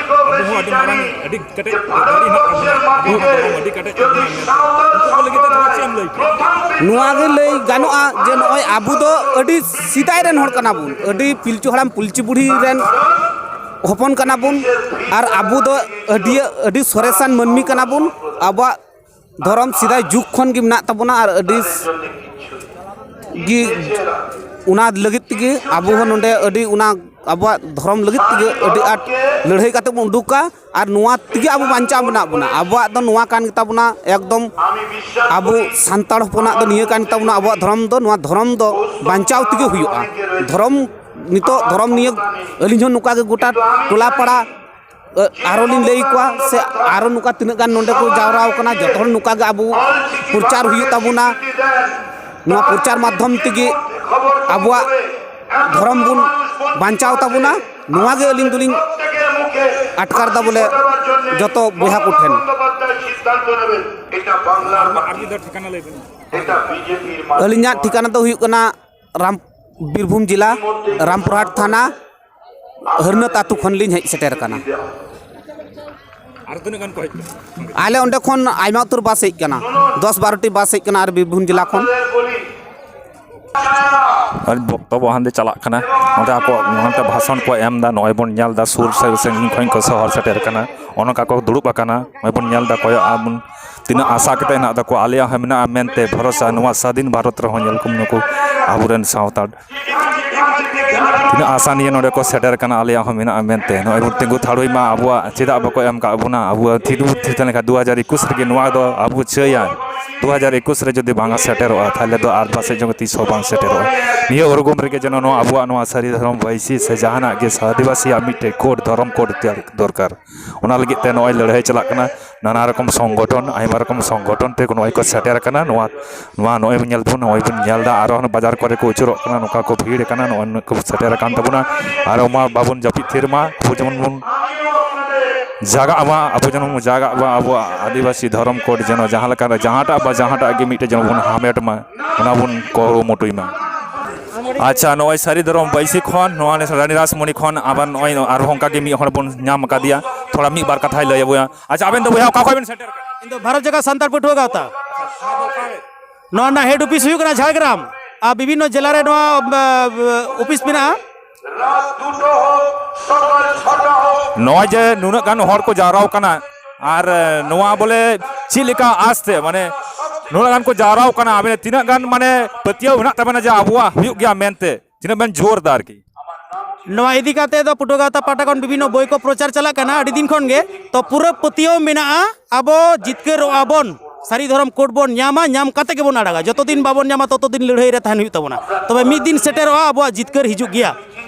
ᱟᱵᱚ ᱦᱚᱸ ᱟᱹᱰᱤ ᱢᱟᱨᱟᱝ ᱟᱹᱰᱤ ᱠᱮᱴᱮᱡ ᱫᱟᱲᱮ ᱦᱮᱱᱟᱜ ᱛᱟᱵᱚᱱᱟ, ᱟᱵᱚᱣᱟᱜ ᱦᱚᱸ ᱫᱷᱚᱨᱚᱢ ᱟᱹᱰᱤ ᱠᱮᱴᱮᱡ ᱛᱟᱵᱚᱱᱟ ᱢᱮᱱᱛᱮ, ᱩᱱᱠᱩ ᱠᱚ ᱞᱟᱹᱜᱤᱫ ᱛᱮ ᱱᱚᱣᱟ ᱪᱮᱫ ᱮᱢ ᱞᱟᱹᱭ ᱠᱮᱭᱟ? ᱱᱚᱣᱟ ᱜᱮ ᱞᱟᱹᱭ ᱜᱟᱱᱚᱜᱼᱟ ᱡᱮ ᱱᱚᱜᱼᱚᱭ ᱟᱵᱚ ᱫᱚ ᱟᱹᱰᱤ ᱥᱮᱫᱟᱭ ᱨᱮᱱ ᱦᱚᱲ ᱠᱟᱱᱟ ᱵᱚᱱ, ᱟᱹᱰᱤ ᱯᱤᱞᱪᱩ ᱦᱟᱲᱟᱢ ᱯᱤᱞᱪᱩ ᱵᱩᱲᱦᱤ ᱨᱮᱱ ᱦᱚᱯᱚᱱ ᱠᱟᱱᱟ ᱵᱚᱱ, ᱟᱨ ᱟᱵᱚ ᱫᱚ ᱟᱹᱰᱤ, ᱟᱹᱰᱤ ᱥᱚᱨᱮᱥᱟᱱ ᱢᱟᱹᱱᱢᱤ ᱠᱟᱱᱟ ᱵᱚᱱ᱾ ᱟᱵᱚᱣᱟᱜ ᱫᱷᱚᱨᱚᱢ ᱥᱮᱫᱟᱭ ᱡᱩᱜᱽ ᱠᱷᱚᱱ ᱜᱮ ᱢᱮᱱᱟᱜ ᱛᱟᱵᱚᱱᱟ, ᱟᱨ ᱟᱹᱰᱤ ᱜᱮ ᱚᱱᱟ ᱞᱟᱹᱜᱤᱫ ᱛᱮᱜᱮ ᱟᱵᱚ ᱦᱚᱸ ᱱᱚᱰᱮ ᱟᱹᱰᱤ ᱚᱱᱟ ᱟᱵᱚᱣᱟᱜ ᱫᱷᱚᱨᱚᱢ ᱞᱟᱹᱜᱤᱫ ᱛᱮᱜᱮ ᱟᱹᱰᱤ ᱟᱸᱴ ᱞᱟᱹᱲᱦᱟᱹᱭ ᱠᱟᱛᱮ ᱵᱚᱱ ᱩᱰᱩᱠᱟ, ᱟᱨ ᱱᱚᱣᱟ ᱛᱮᱜᱮ ᱟᱵᱚ ᱵᱟᱧᱪᱟᱣ ᱢᱮᱱᱟᱜ ᱵᱚᱱᱟ᱾ ᱟᱵᱚᱣᱟᱜ ᱫᱚ ᱱᱚᱣᱟ ᱠᱟᱱ ᱜᱮᱛᱟ ᱵᱚᱱᱟ, ᱮᱠᱫᱚᱢ ᱟᱵᱚ ᱥᱟᱱᱛᱟᱲ ᱦᱚᱯᱚᱱᱟᱜ ᱫᱚ ᱱᱤᱭᱟᱹ ᱠᱟᱱ ᱜᱮᱛᱟ ᱵᱚᱱᱟ, ᱟᱵᱚᱣᱟᱜ ᱫᱷᱚᱨᱚᱢ ᱫᱚ, ᱱᱚᱣᱟ ᱫᱷᱚᱨᱚᱢ ᱫᱚ ᱵᱟᱧᱪᱟᱣ ᱛᱮᱜᱮ ᱦᱩᱭᱩᱜᱼᱟ᱾ ᱫᱷᱚᱨᱚᱢ, ᱱᱤᱛᱚᱜ ᱫᱷᱚᱨᱚᱢ ᱱᱤᱭᱟᱹ ᱟᱹᱞᱤᱧ ᱦᱚᱸ ᱱᱚᱝᱠᱟ ᱜᱮ ᱜᱚᱴᱟ ᱴᱚᱞᱟ ᱯᱟᱲᱟ ᱟᱨᱚ ᱞᱤᱧ ᱞᱟᱹᱭ ᱟᱠᱚᱣᱟ, ᱥᱮ ᱟᱨᱚ ᱱᱚᱝᱠᱟ ᱛᱤᱱᱟᱹᱜ ᱜᱟᱱ ᱱᱚᱰᱮ ᱠᱚ ᱡᱟᱣᱨᱟ ᱟᱠᱟᱱᱟ, ᱡᱚᱛᱚ ᱦᱚᱲ ᱱᱚᱝᱠᱟ ᱜᱮ ᱟᱵᱚ ᱯᱨᱚᱪᱟᱨ ᱦᱩᱭᱩᱜ ᱛᱟᱵᱚᱱᱟ᱾ ᱱᱚᱣᱟ ᱯᱨᱚᱪᱟᱨ ᱢᱟᱫᱽᱫᱷᱚᱢ ᱛᱮᱜᱮ ᱟᱵᱚᱣᱟᱜ ᱫᱷᱚᱨᱚᱢ ᱵᱚᱱ ᱵᱟᱧᱪᱟᱣ ᱛᱟᱵᱚᱱᱟ, ᱱᱚᱣᱟ ᱜᱮ ᱟᱹᱞᱤᱧ ᱫᱚᱞᱤᱧ ᱟᱴᱠᱟᱨ ᱮᱫᱟ ᱵᱚᱞᱮ ᱡᱚᱛᱚ ᱵᱚᱭᱦᱟ ᱠᱚ ᱴᱷᱮᱱ᱾ ᱟᱨ ᱢᱤᱫ ᱫᱷᱟᱣ ᱴᱷᱤᱠᱟᱱᱟ ᱞᱟᱹᱭ ᱵᱮᱱ᱾ ᱟᱹᱞᱤᱧᱟᱜ ᱴᱷᱤᱠᱟᱱᱟ ᱫᱚ ᱦᱩᱭᱩᱜ ᱠᱟᱱᱟ ᱨᱟᱢ-, ᱵᱤᱨᱵᱷᱩᱢ ᱡᱮᱞᱟ, ᱨᱟᱢᱯᱩᱨᱦᱟᱴ ᱛᱷᱟᱱᱟ, ᱦᱟᱹᱨᱱᱟᱹᱛ ᱟᱹᱛᱩ ᱠᱷᱚᱱ ᱞᱤᱧ ᱦᱮᱡ ᱥᱮᱴᱮᱨ ᱟᱠᱟᱱᱟ᱾ ᱟᱨ ᱛᱤᱱᱟᱹᱜ ᱜᱟᱱ ᱠᱚ ᱦᱮᱡ ᱠᱟᱱᱟ? ᱟᱞᱮ ᱚᱸᱰᱮ ᱠᱷᱚᱱ ᱟᱭᱢᱟ ᱩᱛᱟᱹᱨ ᱵᱟᱥ ᱦᱮᱡ ᱠᱟᱱᱟ, ᱫᱚᱥ ᱵᱟᱨᱚ ᱴᱤ ᱵᱟᱥ ᱦᱮᱡ ᱠᱟᱱᱟ ᱟᱨ ᱵᱤᱨᱵᱷᱩᱢ ᱡᱮᱞᱟ ᱠᱷᱚᱱ᱾ ᱟᱨ ᱵᱚᱠᱛᱚᱵᱚ ᱦᱟᱸᱰᱮ ᱪᱟᱞᱟᱜ ᱠᱟᱱᱟ, ᱚᱸᱰᱮ ᱟᱠᱚ ᱦᱟᱱᱛᱮ ᱵᱷᱟᱥᱚᱱ ᱠᱚ ᱮᱢ ᱮᱫᱟ᱾ ᱱᱚᱜᱼᱚᱭ ᱵᱚᱱ ᱧᱮᱞ ᱮᱫᱟ, ᱥᱩᱨ ᱥᱮ ᱥᱟᱺᱜᱤᱧ ᱠᱷᱚᱱ ᱠᱚ ᱥᱚᱦᱚᱨ ᱥᱮᱴᱮᱨ ᱠᱟᱱᱟ, ᱚᱱᱟ ᱠᱟ ᱠᱚ ᱫᱩᱲᱩᱵ ᱟᱠᱟᱱᱟ᱾ ᱱᱚᱜᱼᱚᱭ ᱵᱚᱱ ᱧᱮᱞ ᱮᱫᱟ, ᱠᱚᱭᱚᱜ ᱟᱵᱚᱱ, ᱛᱤᱱᱟᱹᱜ ᱟᱥᱟ ᱠᱟᱛᱮ ᱦᱮᱱᱟᱜ ᱛᱟᱠᱚᱣᱟ, ᱟᱞᱮᱭᱟᱜ ᱦᱚᱸ ᱢᱮᱱᱟᱜᱼᱟ ᱢᱮᱱᱛᱮ ᱵᱷᱚᱨᱚᱥᱟ᱾ ᱱᱚᱣᱟ ᱥᱟᱹᱫᱷᱤᱱ ᱵᱷᱟᱨᱚᱛ ᱨᱮᱦᱚᱸ ᱧᱮᱞ ᱠᱚᱢ ᱱᱩᱠᱩ ᱟᱵᱚᱨᱮᱱ ᱥᱟᱶᱛᱟ ᱛᱤᱱᱟᱹᱜ ᱟᱥᱟ ᱱᱤᱭᱮ ᱱᱚᱰᱮ ᱠᱚ ᱥᱮᱴᱮᱨ ᱠᱟᱱᱟ ᱟᱞᱮᱭᱟᱜ ᱦᱚᱸ ᱢᱮᱱᱟᱜᱼᱟ ᱢᱮᱱᱛᱮ᱾ ᱱᱚᱜᱼᱚᱭ ᱵᱚᱱ ᱛᱤᱸᱜᱩ ᱛᱷᱟᱲᱩᱭ ᱢᱟ, ᱟᱵᱚᱣᱟᱜ ᱪᱮᱫᱟᱜ ᱵᱟᱠᱚ ᱮᱢ ᱠᱟᱜ ᱵᱚᱱᱟ? ᱟᱵᱚ ᱛᱷᱤᱨ ᱵᱚᱱ ᱛᱷᱤᱨ ᱛᱟᱦᱮᱸ ᱞᱮᱱᱠᱷᱟᱱ ᱫᱩ ᱦᱟᱡᱟᱨ ᱮᱠᱩᱥ ᱨᱮᱜᱮ ᱱᱚᱣᱟ ᱫᱚ ᱟᱵᱚ ᱪᱟᱹᱭᱟ᱾ ᱫᱩ ᱦᱟᱡᱟᱨ ᱮᱠᱩᱥ ᱨᱮ ᱡᱩᱫᱤ ᱵᱟᱝ ᱥᱮᱴᱮᱨᱚᱜᱼᱟ, ᱛᱟᱦᱚᱞᱮ ᱫᱚ ᱟᱨ ᱯᱟᱥᱮᱡ ᱪᱚᱝ ᱛᱤᱥ ᱦᱚᱸ ᱵᱟᱝ ᱥᱮᱴᱮᱨᱚᱜᱼᱟ᱾ ᱱᱤᱭᱟᱹ ᱩᱨᱜᱩᱢ ᱨᱮᱜᱮ ᱡᱮᱱᱚ ᱱᱚᱣᱟ ᱟᱵᱚᱣᱟᱜ ᱱᱚᱣᱟ ᱥᱟᱹᱨᱤ ᱫᱷᱚᱨᱚᱢ ᱵᱟᱹᱭᱥᱤ ᱥᱮ ᱡᱟᱦᱟᱱᱟᱜ ᱜᱮ ᱟᱹᱫᱤᱵᱟᱹᱥᱤᱭᱟᱜ ᱢᱤᱫᱴᱮᱡ ᱠᱳᱰ, ᱫᱷᱚᱨᱚᱢ ᱠᱳᱰ ᱛᱮᱭᱟᱨ ᱫᱚᱨᱠᱟᱨ᱾ ᱚᱱᱟ ᱞᱟᱹᱜᱤᱫ ᱛᱮ ᱱᱚᱜᱼᱚᱭ ᱞᱟᱹᱲᱦᱟᱹᱭ ᱪᱟᱞᱟᱜ ᱠᱟᱱᱟ᱾ ᱱᱟᱱᱟ ᱨᱚᱠᱚᱢ ᱥᱚᱝᱜᱚᱴᱷᱚᱱ, ᱟᱭᱢᱟ ᱨᱚᱠᱚᱢ ᱥᱚᱝᱜᱚᱴᱷᱚᱱ ᱛᱮ ᱱᱚᱜᱼᱚᱭ ᱠᱚ ᱥᱮᱴᱮᱨ ᱟᱠᱟᱱᱟ᱾ ᱱᱚᱣᱟ, ᱱᱚᱣᱟ ᱱᱚᱜᱼᱚᱭ ᱵᱚᱱ ᱧᱮᱞ ᱛᱟᱵᱚᱱ, ᱱᱚᱜᱼᱚᱭ ᱵᱚᱱ ᱧᱮᱞ ᱮᱫᱟ, ᱟᱨᱚ ᱵᱟᱡᱟᱨ ᱠᱚᱨᱮ ᱠᱚ ᱟᱹᱪᱩᱨᱚᱜ ᱠᱟᱱᱟ, ᱱᱚᱝᱠᱟ ᱠᱚ ᱵᱷᱤᱲ ᱟᱠᱟᱱᱟ, ᱱᱚᱜᱼᱚᱭ ᱱᱩᱱᱟᱹᱜ ᱠᱚ ᱥᱮᱴᱮᱨ ᱟᱠᱟᱱ ᱛᱟᱵᱚᱱᱟ᱾ ᱟᱨ ᱢᱟ ᱵᱟᱵᱚᱱ ᱡᱟᱹᱯᱤᱫ ᱛᱷᱤᱨ ᱢᱟ, ᱟᱵᱚ ᱡᱮᱢᱚᱱ ᱵᱚᱱ ᱡᱟᱜᱟᱜ ᱢᱟ, ᱟᱵᱚ ᱡᱮᱢᱚᱱ ᱵᱚᱱ ᱡᱟᱜᱟᱜ ᱢᱟ, ᱟᱵᱚᱣᱟᱜ ᱟᱹᱫᱤᱵᱟᱹᱥᱤ ᱫᱷᱚᱨᱚᱢ ᱠᱳᱰ ᱡᱮᱱᱚ ᱡᱟᱦᱟᱸ ᱞᱮᱠᱟ ᱨᱮ ᱡᱟᱦᱟᱸᱴᱟᱜ ᱵᱟ ᱡᱟᱦᱟᱸᱴᱟᱜ ᱜᱮ ᱢᱤᱫᱴᱮᱡ ᱡᱮᱱᱚ ᱵᱚᱱ ᱦᱟᱢᱮᱴ ᱢᱟ, ᱚᱱᱟ ᱵᱚᱱ ᱠᱩᱨᱩᱢᱩᱴᱩᱭ ᱢᱟ᱾ ᱟᱪᱪᱷᱟ, ᱱᱚᱜᱼᱚᱭ ᱥᱟᱹᱨᱤ ᱫᱷᱚᱨᱚᱢ ᱵᱟᱹᱭᱥᱤ ᱠᱷᱚᱱ, ᱱᱚᱣᱟ ᱨᱟᱱᱤ ᱨᱟᱥᱢᱚᱱᱤ ᱠᱷᱚᱱ ᱟᱵᱟᱨ ᱱᱚᱜᱼᱚᱭ ᱟᱨᱦᱚᱸ ᱚᱱᱠᱟ ᱜᱮ ᱢᱤᱫ ᱦᱚᱲ ᱵᱚᱱ ᱧᱟᱢ ᱟᱠᱟᱫᱮᱭᱟ, ᱛᱷᱚᱲᱟ ᱢᱤᱫ ᱵᱟᱨ ᱠᱟᱛᱷᱟᱭ ᱞᱟᱹᱭ ᱟᱵᱚᱱᱟ᱾ ᱟᱪᱪᱷᱟ, ᱟᱵᱮᱱ ᱫᱚ ᱵᱚᱭᱦᱟ ᱚᱠᱟ ᱠᱷᱚᱱ ᱵᱮᱱ ᱥᱮᱴᱮᱨ ᱠᱟᱱᱟ? ᱤᱧ ᱫᱚ ᱵᱷᱟᱨᱚᱛ ᱡᱟᱠᱟᱛ ᱥᱟᱱᱛᱟᱲ ᱯᱟᱹᱴᱷᱩᱣᱟᱹ ᱜᱟᱶᱛᱟ᱾ ᱱᱚᱣᱟ ᱨᱮᱱᱟᱜ ᱦᱮᱰ ᱚᱯᱷᱤᱥ ᱦᱩᱭᱩᱜ ᱠᱟᱱᱟ ᱡᱷᱟᱲᱜᱨᱟᱢ, ᱟᱨ ᱵᱤᱵᱷᱤᱱᱱᱚ ᱡᱮᱞᱟ ᱨᱮ ᱱᱚᱣᱟ, ᱟ, ᱚᱯᱷᱤᱥ ᱢᱮᱱᱟᱜᱼᱟ᱾ ᱱᱚᱜᱼᱚᱭ ᱡᱮ ᱱᱩᱱᱟᱹᱜ ᱜᱟᱱ ᱦᱚᱲ ᱠᱚ ᱡᱟᱣᱨᱟ ᱟᱠᱟᱱᱟ, ᱟᱨ ᱱᱚᱣᱟ ᱵᱚᱞᱮ ᱪᱮᱫ ᱞᱮᱠᱟ ᱟᱥ ᱛᱮ, ᱢᱟᱱᱮ ᱱᱩᱱᱟᱹᱜ ᱜᱟᱱ ᱠᱚ ᱡᱟᱣᱨᱟ ᱟᱠᱟᱱᱟ, ᱟᱵᱮᱱ ᱛᱤᱱᱟᱹᱜ ᱜᱟᱱ ᱢᱟᱱᱮ ᱯᱟᱹᱛᱭᱟᱹᱣ ᱢᱮᱱᱟᱜ ᱛᱟᱵᱮᱱᱟ ᱡᱮ ᱟᱵᱚᱣᱟᱜ ᱦᱩᱭᱩᱜ ᱜᱮᱭᱟ ᱢᱮᱱᱛᱮ, ᱛᱤᱱᱟᱹᱜ ᱵᱮᱱ ᱡᱳᱨ ᱮᱫᱟ ᱟᱨᱠᱤ? ᱱᱚᱣᱟ ᱤᱫᱤ ᱠᱟᱛᱮ ᱫᱚ ᱯᱟᱹᱴᱷᱩᱣᱟᱹ ᱜᱟᱶᱛᱟ ᱯᱟᱦᱴᱟ ᱠᱷᱚᱱ ᱵᱤᱵᱷᱤᱱᱱᱚ ᱵᱳᱭ ᱠᱚ ᱯᱨᱚᱪᱟᱨ ᱪᱟᱞᱟᱜ ᱠᱟᱱᱟ ᱟᱹᱰᱤ ᱫᱤᱱ ᱠᱷᱚᱱ ᱜᱮ᱾ ᱛᱚ ᱯᱩᱨᱟᱹ ᱯᱟᱹᱛᱭᱟᱹᱣ ᱢᱮᱱᱟᱜᱼᱟ, ᱟᱵᱚ ᱡᱤᱛᱠᱟᱹᱨᱚᱜᱼᱟ ᱵᱚᱱ, ᱥᱟᱹᱨᱤ ᱫᱷᱚᱨᱚᱢ ᱠᱳᱰ ᱵᱚᱱ ᱧᱟᱢᱟ, ᱧᱟᱢ ᱠᱟᱛᱮ ᱜᱮᱵᱚᱱ ᱟᱲᱟᱜᱟ᱾ ᱡᱚᱛᱚ ᱫᱤᱱ ᱵᱟᱵᱚᱱ ᱧᱟᱢᱟ ᱛᱚᱛᱚ ᱫᱤᱱ ᱞᱟᱹᱲᱦᱟᱹᱭ ᱨᱮ ᱛᱟᱦᱮᱱ ᱦᱩᱭᱩᱜ ᱛᱟᱵᱚᱱᱟ᱾ ᱛᱚᱵᱮ ᱢᱤᱫ ᱫᱤᱱ ᱥᱮᱴᱮᱨᱚᱜᱼᱟ, ᱟᱵᱚᱣᱟᱜ ᱡᱤᱛᱠᱟᱹᱨ ᱦᱤᱡᱩᱜ ᱜᱮᱭᱟ᱾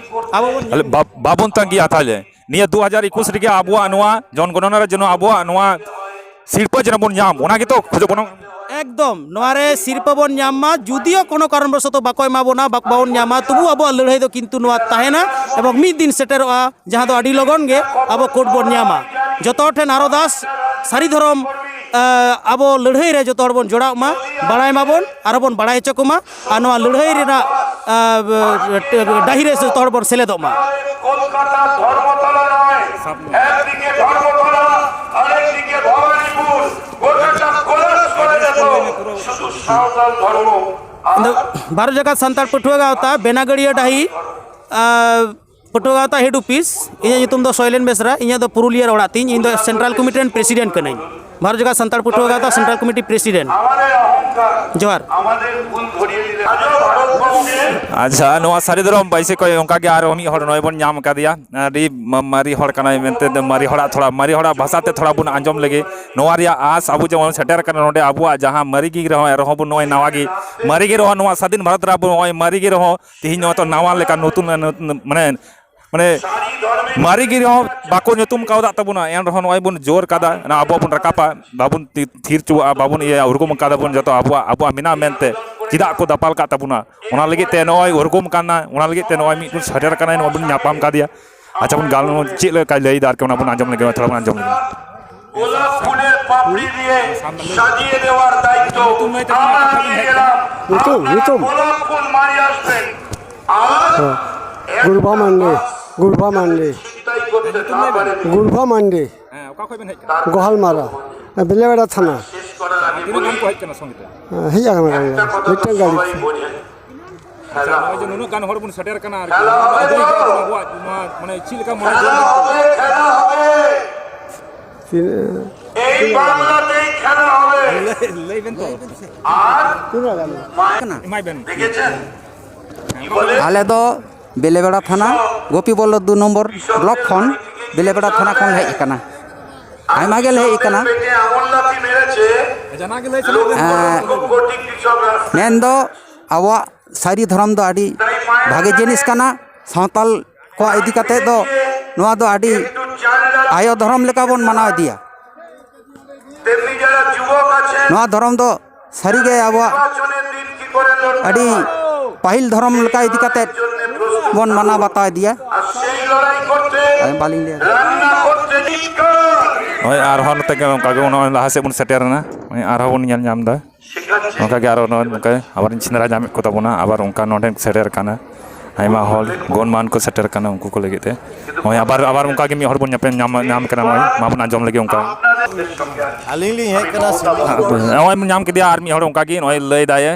ᱟᱵᱚ ᱵᱚᱱ ᱛᱟᱦᱞᱮ ᱵᱟ-, ᱵᱟᱵᱚᱱ ᱛᱟᱸᱜᱤᱭᱟ ᱛᱟᱦᱞᱮ᱾ ᱱᱤᱭᱟᱹ ᱫᱩ ᱦᱟᱡᱟᱨ ᱮᱠᱩᱥ ᱨᱮᱜᱮ ᱟᱵᱚᱣᱟᱜ ᱱᱚᱣᱟ ᱡᱚᱱᱜᱚᱱᱚᱱᱟ ᱨᱮ ᱡᱮᱱᱚ ᱟᱵᱚᱣᱟᱜ ᱱᱚᱣᱟ ᱥᱤᱨᱯᱟᱹ ᱡᱮᱱᱚ ᱵᱚᱱ ᱧᱟᱢ, ᱚᱱᱟ ᱜᱮᱛᱚ ᱠᱷᱚᱡᱚᱜ ᱠᱟᱱᱟ᱾ ᱮᱠᱫᱚᱢ, ᱱᱚᱣᱟ ᱨᱮ ᱥᱤᱨᱯᱟᱹ ᱵᱚᱱ ᱧᱟᱢ ᱢᱟ, ᱡᱩᱫᱤᱭᱳ ᱠᱳᱱᱳ ᱠᱟᱨᱚᱱ ᱵᱚᱥᱚᱛᱚ ᱵᱟᱠᱚ ᱮᱢᱟ ᱵᱚᱱᱟ, ᱵᱟᱠ-, ᱵᱟᱵᱚᱱ ᱧᱟᱢᱟ, ᱛᱚᱵᱩ ᱟᱵᱚᱣᱟᱜ ᱞᱟᱹᱲᱦᱟᱹᱭ ᱫᱚ ᱠᱤᱱᱛᱩ ᱱᱚᱣᱟ ᱛᱟᱦᱮᱱᱟ, ᱮᱵᱚᱝ ᱢᱤᱫ ᱫᱤᱱ ᱥᱮᱴᱮᱨᱚᱜᱼᱟ, ᱡᱟᱦᱟᱸ ᱫᱚ ᱟᱹᱰᱤ ᱞᱚᱜᱚᱱ ᱜᱮ ᱟᱵᱚ ᱠᱳᱰ ᱵᱚᱱ ᱧᱟᱢᱟ᱾ ᱡᱚᱛᱚ ᱦᱚᱲ ᱴᱷᱮᱱ ᱟᱨᱚᱫᱟᱥ, ᱥᱟᱹᱨᱤ ᱫᱷᱚᱨᱚᱢ, ᱮ, ᱟᱵᱚ ᱞᱟᱹᱲᱦᱟᱹᱭ ᱨᱮ ᱡᱚᱛᱚ ᱦᱚᱲ ᱵᱚᱱ ᱡᱚᱲᱟᱣ ᱢᱟ, ᱵᱟᱲᱟᱭ ᱢᱟᱵᱚᱱ, ᱟᱨ ᱵᱚᱱ ᱵᱟᱲᱟᱭ ᱦᱚᱪᱚ ᱠᱚᱢᱟ᱾ ᱟᱨ ᱱᱚᱣᱟ ᱞᱟᱹᱲᱦᱟᱹᱭ ᱨᱮᱱᱟᱜ, ᱟ, ᱰᱟᱹᱦᱤ ᱨᱮ ᱡᱚᱛᱚ ᱦᱚᱲ ᱵᱚᱱ ᱥᱮᱞᱮᱫᱚᱜ ᱢᱟ᱾ কলকাতা ধর্মতলা নয়, একদিকে ধর্মতলা, আরেকদিকে ভবানীপুর, গোটাটা কোলাপস করে যেত শুধু সাঁওতাল ধর্ম। ᱤᱧ ᱫᱚ ᱵᱷᱟᱨᱚᱛ ᱡᱟᱠᱟᱛ ᱥᱟᱱᱛᱟᱲ ᱯᱟᱹᱴᱷᱩᱣᱟᱹ ᱜᱟᱶᱛᱟ ᱵᱮᱱᱟᱜᱟᱹᱲᱤᱭᱟᱹ ᱰᱟᱹᱦᱤ, ᱟ, ᱯᱟᱹᱴᱷᱩᱣᱟᱹ ᱜᱟᱶᱛᱟ ᱦᱮᱰ ᱚᱯᱷᱤᱥ᱾ ᱤᱧᱟᱹᱜ ᱧᱩᱛᱩᱢ ᱫᱚ ᱥᱚᱭᱞᱮᱱ ᱵᱮᱥᱨᱟ᱾ ᱤᱧᱟᱹᱜ ᱫᱚ ᱯᱩᱨᱩᱞᱤᱭᱟᱹ ᱨᱮ ᱚᱲᱟᱜ ᱛᱤᱧ᱾ ᱤᱧ ᱫᱚ ᱥᱮᱱᱴᱨᱟᱞ ᱠᱚᱢᱤᱴᱤ ᱨᱮᱱ ᱯᱨᱮᱥᱤᱰᱮᱱᱴ ᱠᱟᱹᱱᱟᱹᱧ, ᱵᱷᱟᱨᱚᱛ ᱡᱟᱠᱟᱛ ᱥᱟᱱᱛᱟᱲ ᱯᱟᱹᱴᱷᱩᱣᱟᱹ ᱜᱟᱶᱛᱟ ᱥᱮᱱᱴᱨᱟᱞ ᱠᱚᱢᱤᱴᱤ ᱯᱨᱮᱥᱤᱰᱮᱱᱴ᱾ ᱡᱚᱦᱟᱨ᱾ ᱟᱪᱪᱷᱟ, ᱱᱚᱣᱟ ᱥᱟᱹᱨᱤ ᱫᱷᱚᱨᱚᱢ ᱵᱟᱹᱭᱥᱤ ᱠᱷᱚᱱ ᱚᱱᱠᱟ ᱜᱮ ᱟᱨᱚ ᱢᱤᱫ ᱦᱚᱲ ᱱᱚᱜᱼᱚᱭ ᱵᱚᱱ ᱧᱟᱢ ᱟᱠᱟᱫᱮᱭᱟ᱾ ᱟᱹᱰᱤ ᱢᱟ-, ᱢᱟᱨᱮ ᱦᱚᱲ ᱠᱟᱱᱟᱭ ᱢᱮᱱᱛᱮ, ᱢᱟᱨᱮ ᱦᱚᱲᱟᱜ ᱛᱷᱚᱲᱟ, ᱢᱟᱨᱮ ᱦᱚᱲᱟᱜ ᱵᱷᱟᱥᱟ ᱛᱮ ᱛᱷᱚᱲᱟ ᱵᱚᱱ ᱟᱸᱡᱚᱢ ᱞᱮᱜᱮ᱾ ᱱᱚᱣᱟ ᱨᱮᱭᱟᱜ ᱟᱸᱥ ᱟᱵᱚ ᱡᱮᱢᱚᱱ ᱥᱮᱴᱮᱨ ᱠᱟᱱᱟ ᱱᱚᱰᱮ ᱟᱵᱚᱣᱟᱜ ᱡᱟᱦᱟᱸ ᱢᱟᱨᱮ ᱜᱮ ᱨᱮᱦᱚᱸ, ᱮᱱ ᱨᱮᱦᱚᱸ ᱵᱚᱱ ᱱᱚᱜᱼᱚᱭ ᱱᱟᱣᱟ ᱜᱮ, ᱢᱟᱨᱮ ᱜᱮ ᱨᱮᱦᱚᱸ ᱱᱚᱣᱟ ᱥᱟᱫᱷᱤᱱ ᱵᱷᱟᱨᱚᱛ ᱨᱮ ᱟᱵᱚ ᱱᱚᱜᱼᱚᱭ ᱢᱟᱨᱮ ᱜᱮ ᱨᱮᱦᱚᱸ ᱛᱮᱦᱮᱧ ᱱᱚᱜᱼᱚᱭ ᱛᱚ ᱱᱟᱣᱟ ᱞᱮᱠᱟ ᱱᱚᱛᱩᱱ, ᱱᱚᱛᱩᱱ, ᱢᱟᱱᱮ, ᱢᱟᱱᱮ ᱢᱟᱨᱮ ᱜᱮ ᱨᱮᱦᱚᱸ ᱵᱟᱠᱚ ᱧᱩᱛᱩᱢ ᱠᱟᱣᱫᱟᱜ ᱛᱟᱵᱚᱱᱟ, ᱮᱱ ᱨᱮᱦᱚᱸ ᱱᱚᱜᱼᱚᱭ ᱵᱚᱱ ᱡᱳᱨ ᱠᱟᱫᱟ, ᱚᱱᱟ ᱟᱵᱚ ᱵᱚᱱ ᱨᱟᱠᱟᱵᱟ, ᱵᱟᱵᱚᱱ ᱛᱤ-, ᱛᱷᱤᱨ ᱦᱚᱪᱚᱣᱟᱜᱼᱟ, ᱵᱟᱵᱚᱱ ᱤᱭᱟᱹᱭᱟ, ᱩᱨᱜᱩᱢ ᱠᱟᱫᱟ ᱵᱚᱱ ᱡᱚᱛᱚ ᱟᱵᱚᱣᱟᱜ, ᱟᱵᱚᱣᱟᱜ ᱢᱮᱱᱟᱜᱼᱟ ᱢᱮᱱᱛᱮ ᱪᱮᱫᱟᱜ ᱠᱚ ᱫᱟᱯᱟᱞ ᱠᱟᱜ ᱛᱟᱵᱚᱱᱟ? ᱚᱱᱟ ᱞᱟᱹᱜᱤᱫ ᱛᱮ ᱱᱚᱜᱼᱚᱭ ᱩᱨᱜᱩᱢ ᱠᱟᱱᱟ, ᱚᱱᱟ ᱞᱟᱹᱜᱤᱫ ᱛᱮ ᱱᱚᱜᱼᱚᱭ ᱢᱤᱫ ᱵᱚᱱ ᱥᱮᱴᱮᱨ ᱠᱟᱱᱟ, ᱱᱚᱜᱼᱚᱭ ᱵᱚᱱ ᱧᱟᱯᱟᱢ ᱠᱟᱫᱮᱭᱟ᱾ ᱟᱪᱪᱷᱟ, ᱵᱚᱱ ᱜᱟᱞᱢᱟᱨᱟᱣ, ᱪᱮᱫ ᱞᱮᱠᱟᱭ ᱞᱟᱹᱭᱫᱟ ᱟᱨᱠᱤ, ᱚᱱᱟ ᱵᱚᱱ ᱟᱸᱡᱚᱢ ᱞᱮᱜᱮ, ᱛᱷᱚᱲᱟ ᱵᱚᱱ ᱟᱸᱡᱚᱢ ᱞᱮᱜᱮ᱾ গোলাপ ফুলের পাপড়ি দিয়ে সাজিয়ে দেওয়ার দায়িত্ব আমরা নিয়ে গেলাম। নিতুম, আপনারা নিতুম। গোলাপ ফুল মারি আসবেন। আর হ্যাঁ। গুরবা মান্ডি, গুরবা মান্ডি। ছিনতাই করতে না পারেন। গুরবা মান্ডি। ᱦᱮᱸ, ᱚᱠᱟ ᱠᱷᱚᱡ ᱵᱮᱱ ᱦᱮᱡ ᱠᱟᱱᱟ? ᱜᱳᱦᱟᱞᱢᱟᱨᱟ, ᱵᱤᱞᱮᱣᱮᱲᱟ ᱛᱷᱟᱱᱟ᱾ ᱛᱤᱱᱟᱹᱜ ᱜᱟᱱ ᱠᱚ ᱦᱮᱡ ᱠᱟᱱᱟ ᱥᱚᱸᱜᱮ ᱛᱮ? ᱦᱮᱸ, ᱦᱮᱡ ᱟᱠᱟᱱᱟ ᱠᱚ, ᱢᱤᱫᱴᱟᱝ ᱜᱟᱹᱰᱤ᱾ ᱟᱪᱪᱷᱟ, ᱱᱚᱜᱼᱚᱭ ᱡᱮ ᱱᱩᱱᱟᱹᱜ ᱜᱟᱱ ᱦᱚᱲ ᱵᱚᱱ ᱥᱮᱴᱮᱨ ᱠᱟᱱᱟ ᱟᱨᱠᱤ, ᱟᱵᱚᱣᱟᱜ ᱱᱚᱣᱟ ᱢᱟᱱᱮ ᱪᱮᱫ ᱞᱮᱠᱟ ᱢᱚᱱᱮ ᱡᱳᱨ ᱢᱮᱱᱟᱜ ᱛᱟᱵᱚᱱᱟ? ᱛᱤᱱᱟᱹᱜ? ᱞᱟᱹᱭ, ᱞᱟᱹᱭ ᱵᱮᱱ ᱛᱚ᱾ ᱛᱤᱱᱟᱹᱜ ᱜᱟᱱ? ᱮᱢᱟᱭ ᱵᱮᱱ᱾ ᱟᱞᱮ ᱫᱚ ᱵᱮᱞᱮᱵᱮᱲᱟ ᱛᱷᱟᱱᱟ, ᱜᱳᱯᱤᱵᱚᱞᱞᱚᱵᱷ ᱫᱩ ᱱᱚᱢᱵᱚᱨ ᱵᱞᱚᱠ ᱠᱷᱚᱱ, ᱵᱮᱞᱮᱵᱮᱲᱟ ᱛᱷᱟᱱᱟ ᱠᱷᱚᱱ ᱞᱮ ᱦᱮᱡ ᱟᱠᱟᱱᱟ᱾ ᱟᱭᱢᱟ ᱜᱮᱞᱮ ᱦᱮᱡ ᱟᱠᱟᱱᱟ᱾ ᱡᱟᱦᱟᱱᱟᱜ ᱜᱮ ᱞᱟᱹᱭ ᱥᱟᱱᱟ ᱵᱮᱱ᱾ ᱮᱸ, ᱢᱮᱱᱫᱚ ᱟᱵᱚᱣᱟᱜ ᱥᱟᱹᱨᱤ ᱫᱷᱚᱨᱚᱢ ᱫᱚ ᱟᱹᱰᱤ ᱵᱷᱟᱜᱮ ᱡᱤᱱᱤᱥ ᱠᱟᱱᱟ᱾ ᱥᱟᱶᱛᱟᱞ ᱠᱚᱣᱟᱜ ᱤᱫᱤ ᱠᱟᱛᱮ ᱫᱚ ᱱᱚᱣᱟ ᱫᱚ ᱟᱹᱰᱤ ᱟᱭᱳ ᱫᱷᱚᱨᱚᱢ ᱞᱮᱠᱟ ᱵᱚᱱ ᱢᱟᱱᱟᱣ ᱤᱫᱤᱭᱟ᱾ ᱱᱚᱣᱟ ᱫᱷᱚᱨᱚᱢ ᱫᱚ ᱥᱟᱹᱨᱤᱜᱮ ᱟᱵᱚᱣᱟᱜ ᱟᱹᱰᱤ ᱯᱟᱹᱦᱤᱞ ᱫᱷᱚᱨᱚᱢ ᱞᱮᱠᱟ ᱤᱫᱤ ᱠᱟᱛᱮ ᱵᱚᱱ ᱢᱟᱱᱟᱣ ᱵᱟᱛᱟᱣ ᱤᱫᱤᱭᱟ᱾ ᱟᱨ ᱵᱟᱹᱞᱤᱧ ᱞᱟᱹᱭᱟ᱾ ᱦᱳᱭ, ᱟᱨᱦᱚᱸ ᱱᱚᱛᱮ ᱜᱮ ᱚᱱᱠᱟ ᱜᱮ ᱱᱚᱜᱼᱚᱭ ᱞᱟᱦᱟ ᱥᱮᱫ ᱵᱚᱱ ᱥᱮᱴᱮᱨ ᱮᱱᱟ᱾ ᱦᱳᱭ, ᱟᱨᱦᱚᱸ ᱵᱚᱱ ᱧᱮᱞ ᱧᱟᱢ ᱮᱫᱟ᱾ ᱚᱱᱠᱟ ᱜᱮ ᱟᱨᱚ ᱱᱚᱜᱼᱚᱭ ᱱᱚᱝᱠᱟ ᱟᱵᱟᱨ ᱥᱮᱸᱫᱽᱨᱟ ᱧᱟᱢᱮᱫ ᱠᱚ ᱛᱟᱵᱚᱱᱟ, ᱟᱵᱟᱨ ᱚᱱᱠᱟ ᱱᱚᱰᱮ ᱥᱮᱴᱮᱨ ᱠᱟᱱᱟ, ᱟᱭᱢᱟ ᱦᱚᱲ ᱜᱚᱱᱢᱟᱱ ᱠᱚ ᱥᱮᱴᱮᱨ ᱠᱟᱱᱟ ᱩᱱᱠᱩ ᱠᱚ ᱞᱟᱹᱜᱤᱫ ᱛᱮ᱾ ᱱᱚᱜᱼᱚᱭ ᱟᱵᱟᱨ, ᱟᱵᱟᱨ ᱚᱱᱠᱟ ᱜᱮ ᱢᱤᱫ ᱦᱚᱲ ᱵᱚᱱ ᱧᱟᱯᱟᱢ ᱧᱟᱢ, ᱧᱟᱢ ᱠᱟᱱᱟ, ᱱᱚᱜᱼᱚᱭ ᱢᱟᱵᱚᱱ ᱟᱸᱡᱚᱢ ᱞᱮᱜᱮ ᱚᱱᱠᱟ᱾ ᱟᱹᱞᱤᱧ ᱞᱤᱧ ᱦᱮᱡ ᱠᱟᱱᱟ ᱥᱮ ᱵᱟᱝ? ᱱᱚᱜᱼᱚᱭ ᱵᱚᱱ ᱧᱟᱢ ᱠᱮᱫᱮᱭᱟ ᱟᱨ ᱢᱤᱫ ᱦᱚᱲ ᱚᱱᱠᱟ ᱜᱮ ᱱᱚᱜᱼᱚᱭ ᱞᱟᱹᱭ ᱫᱟᱭ,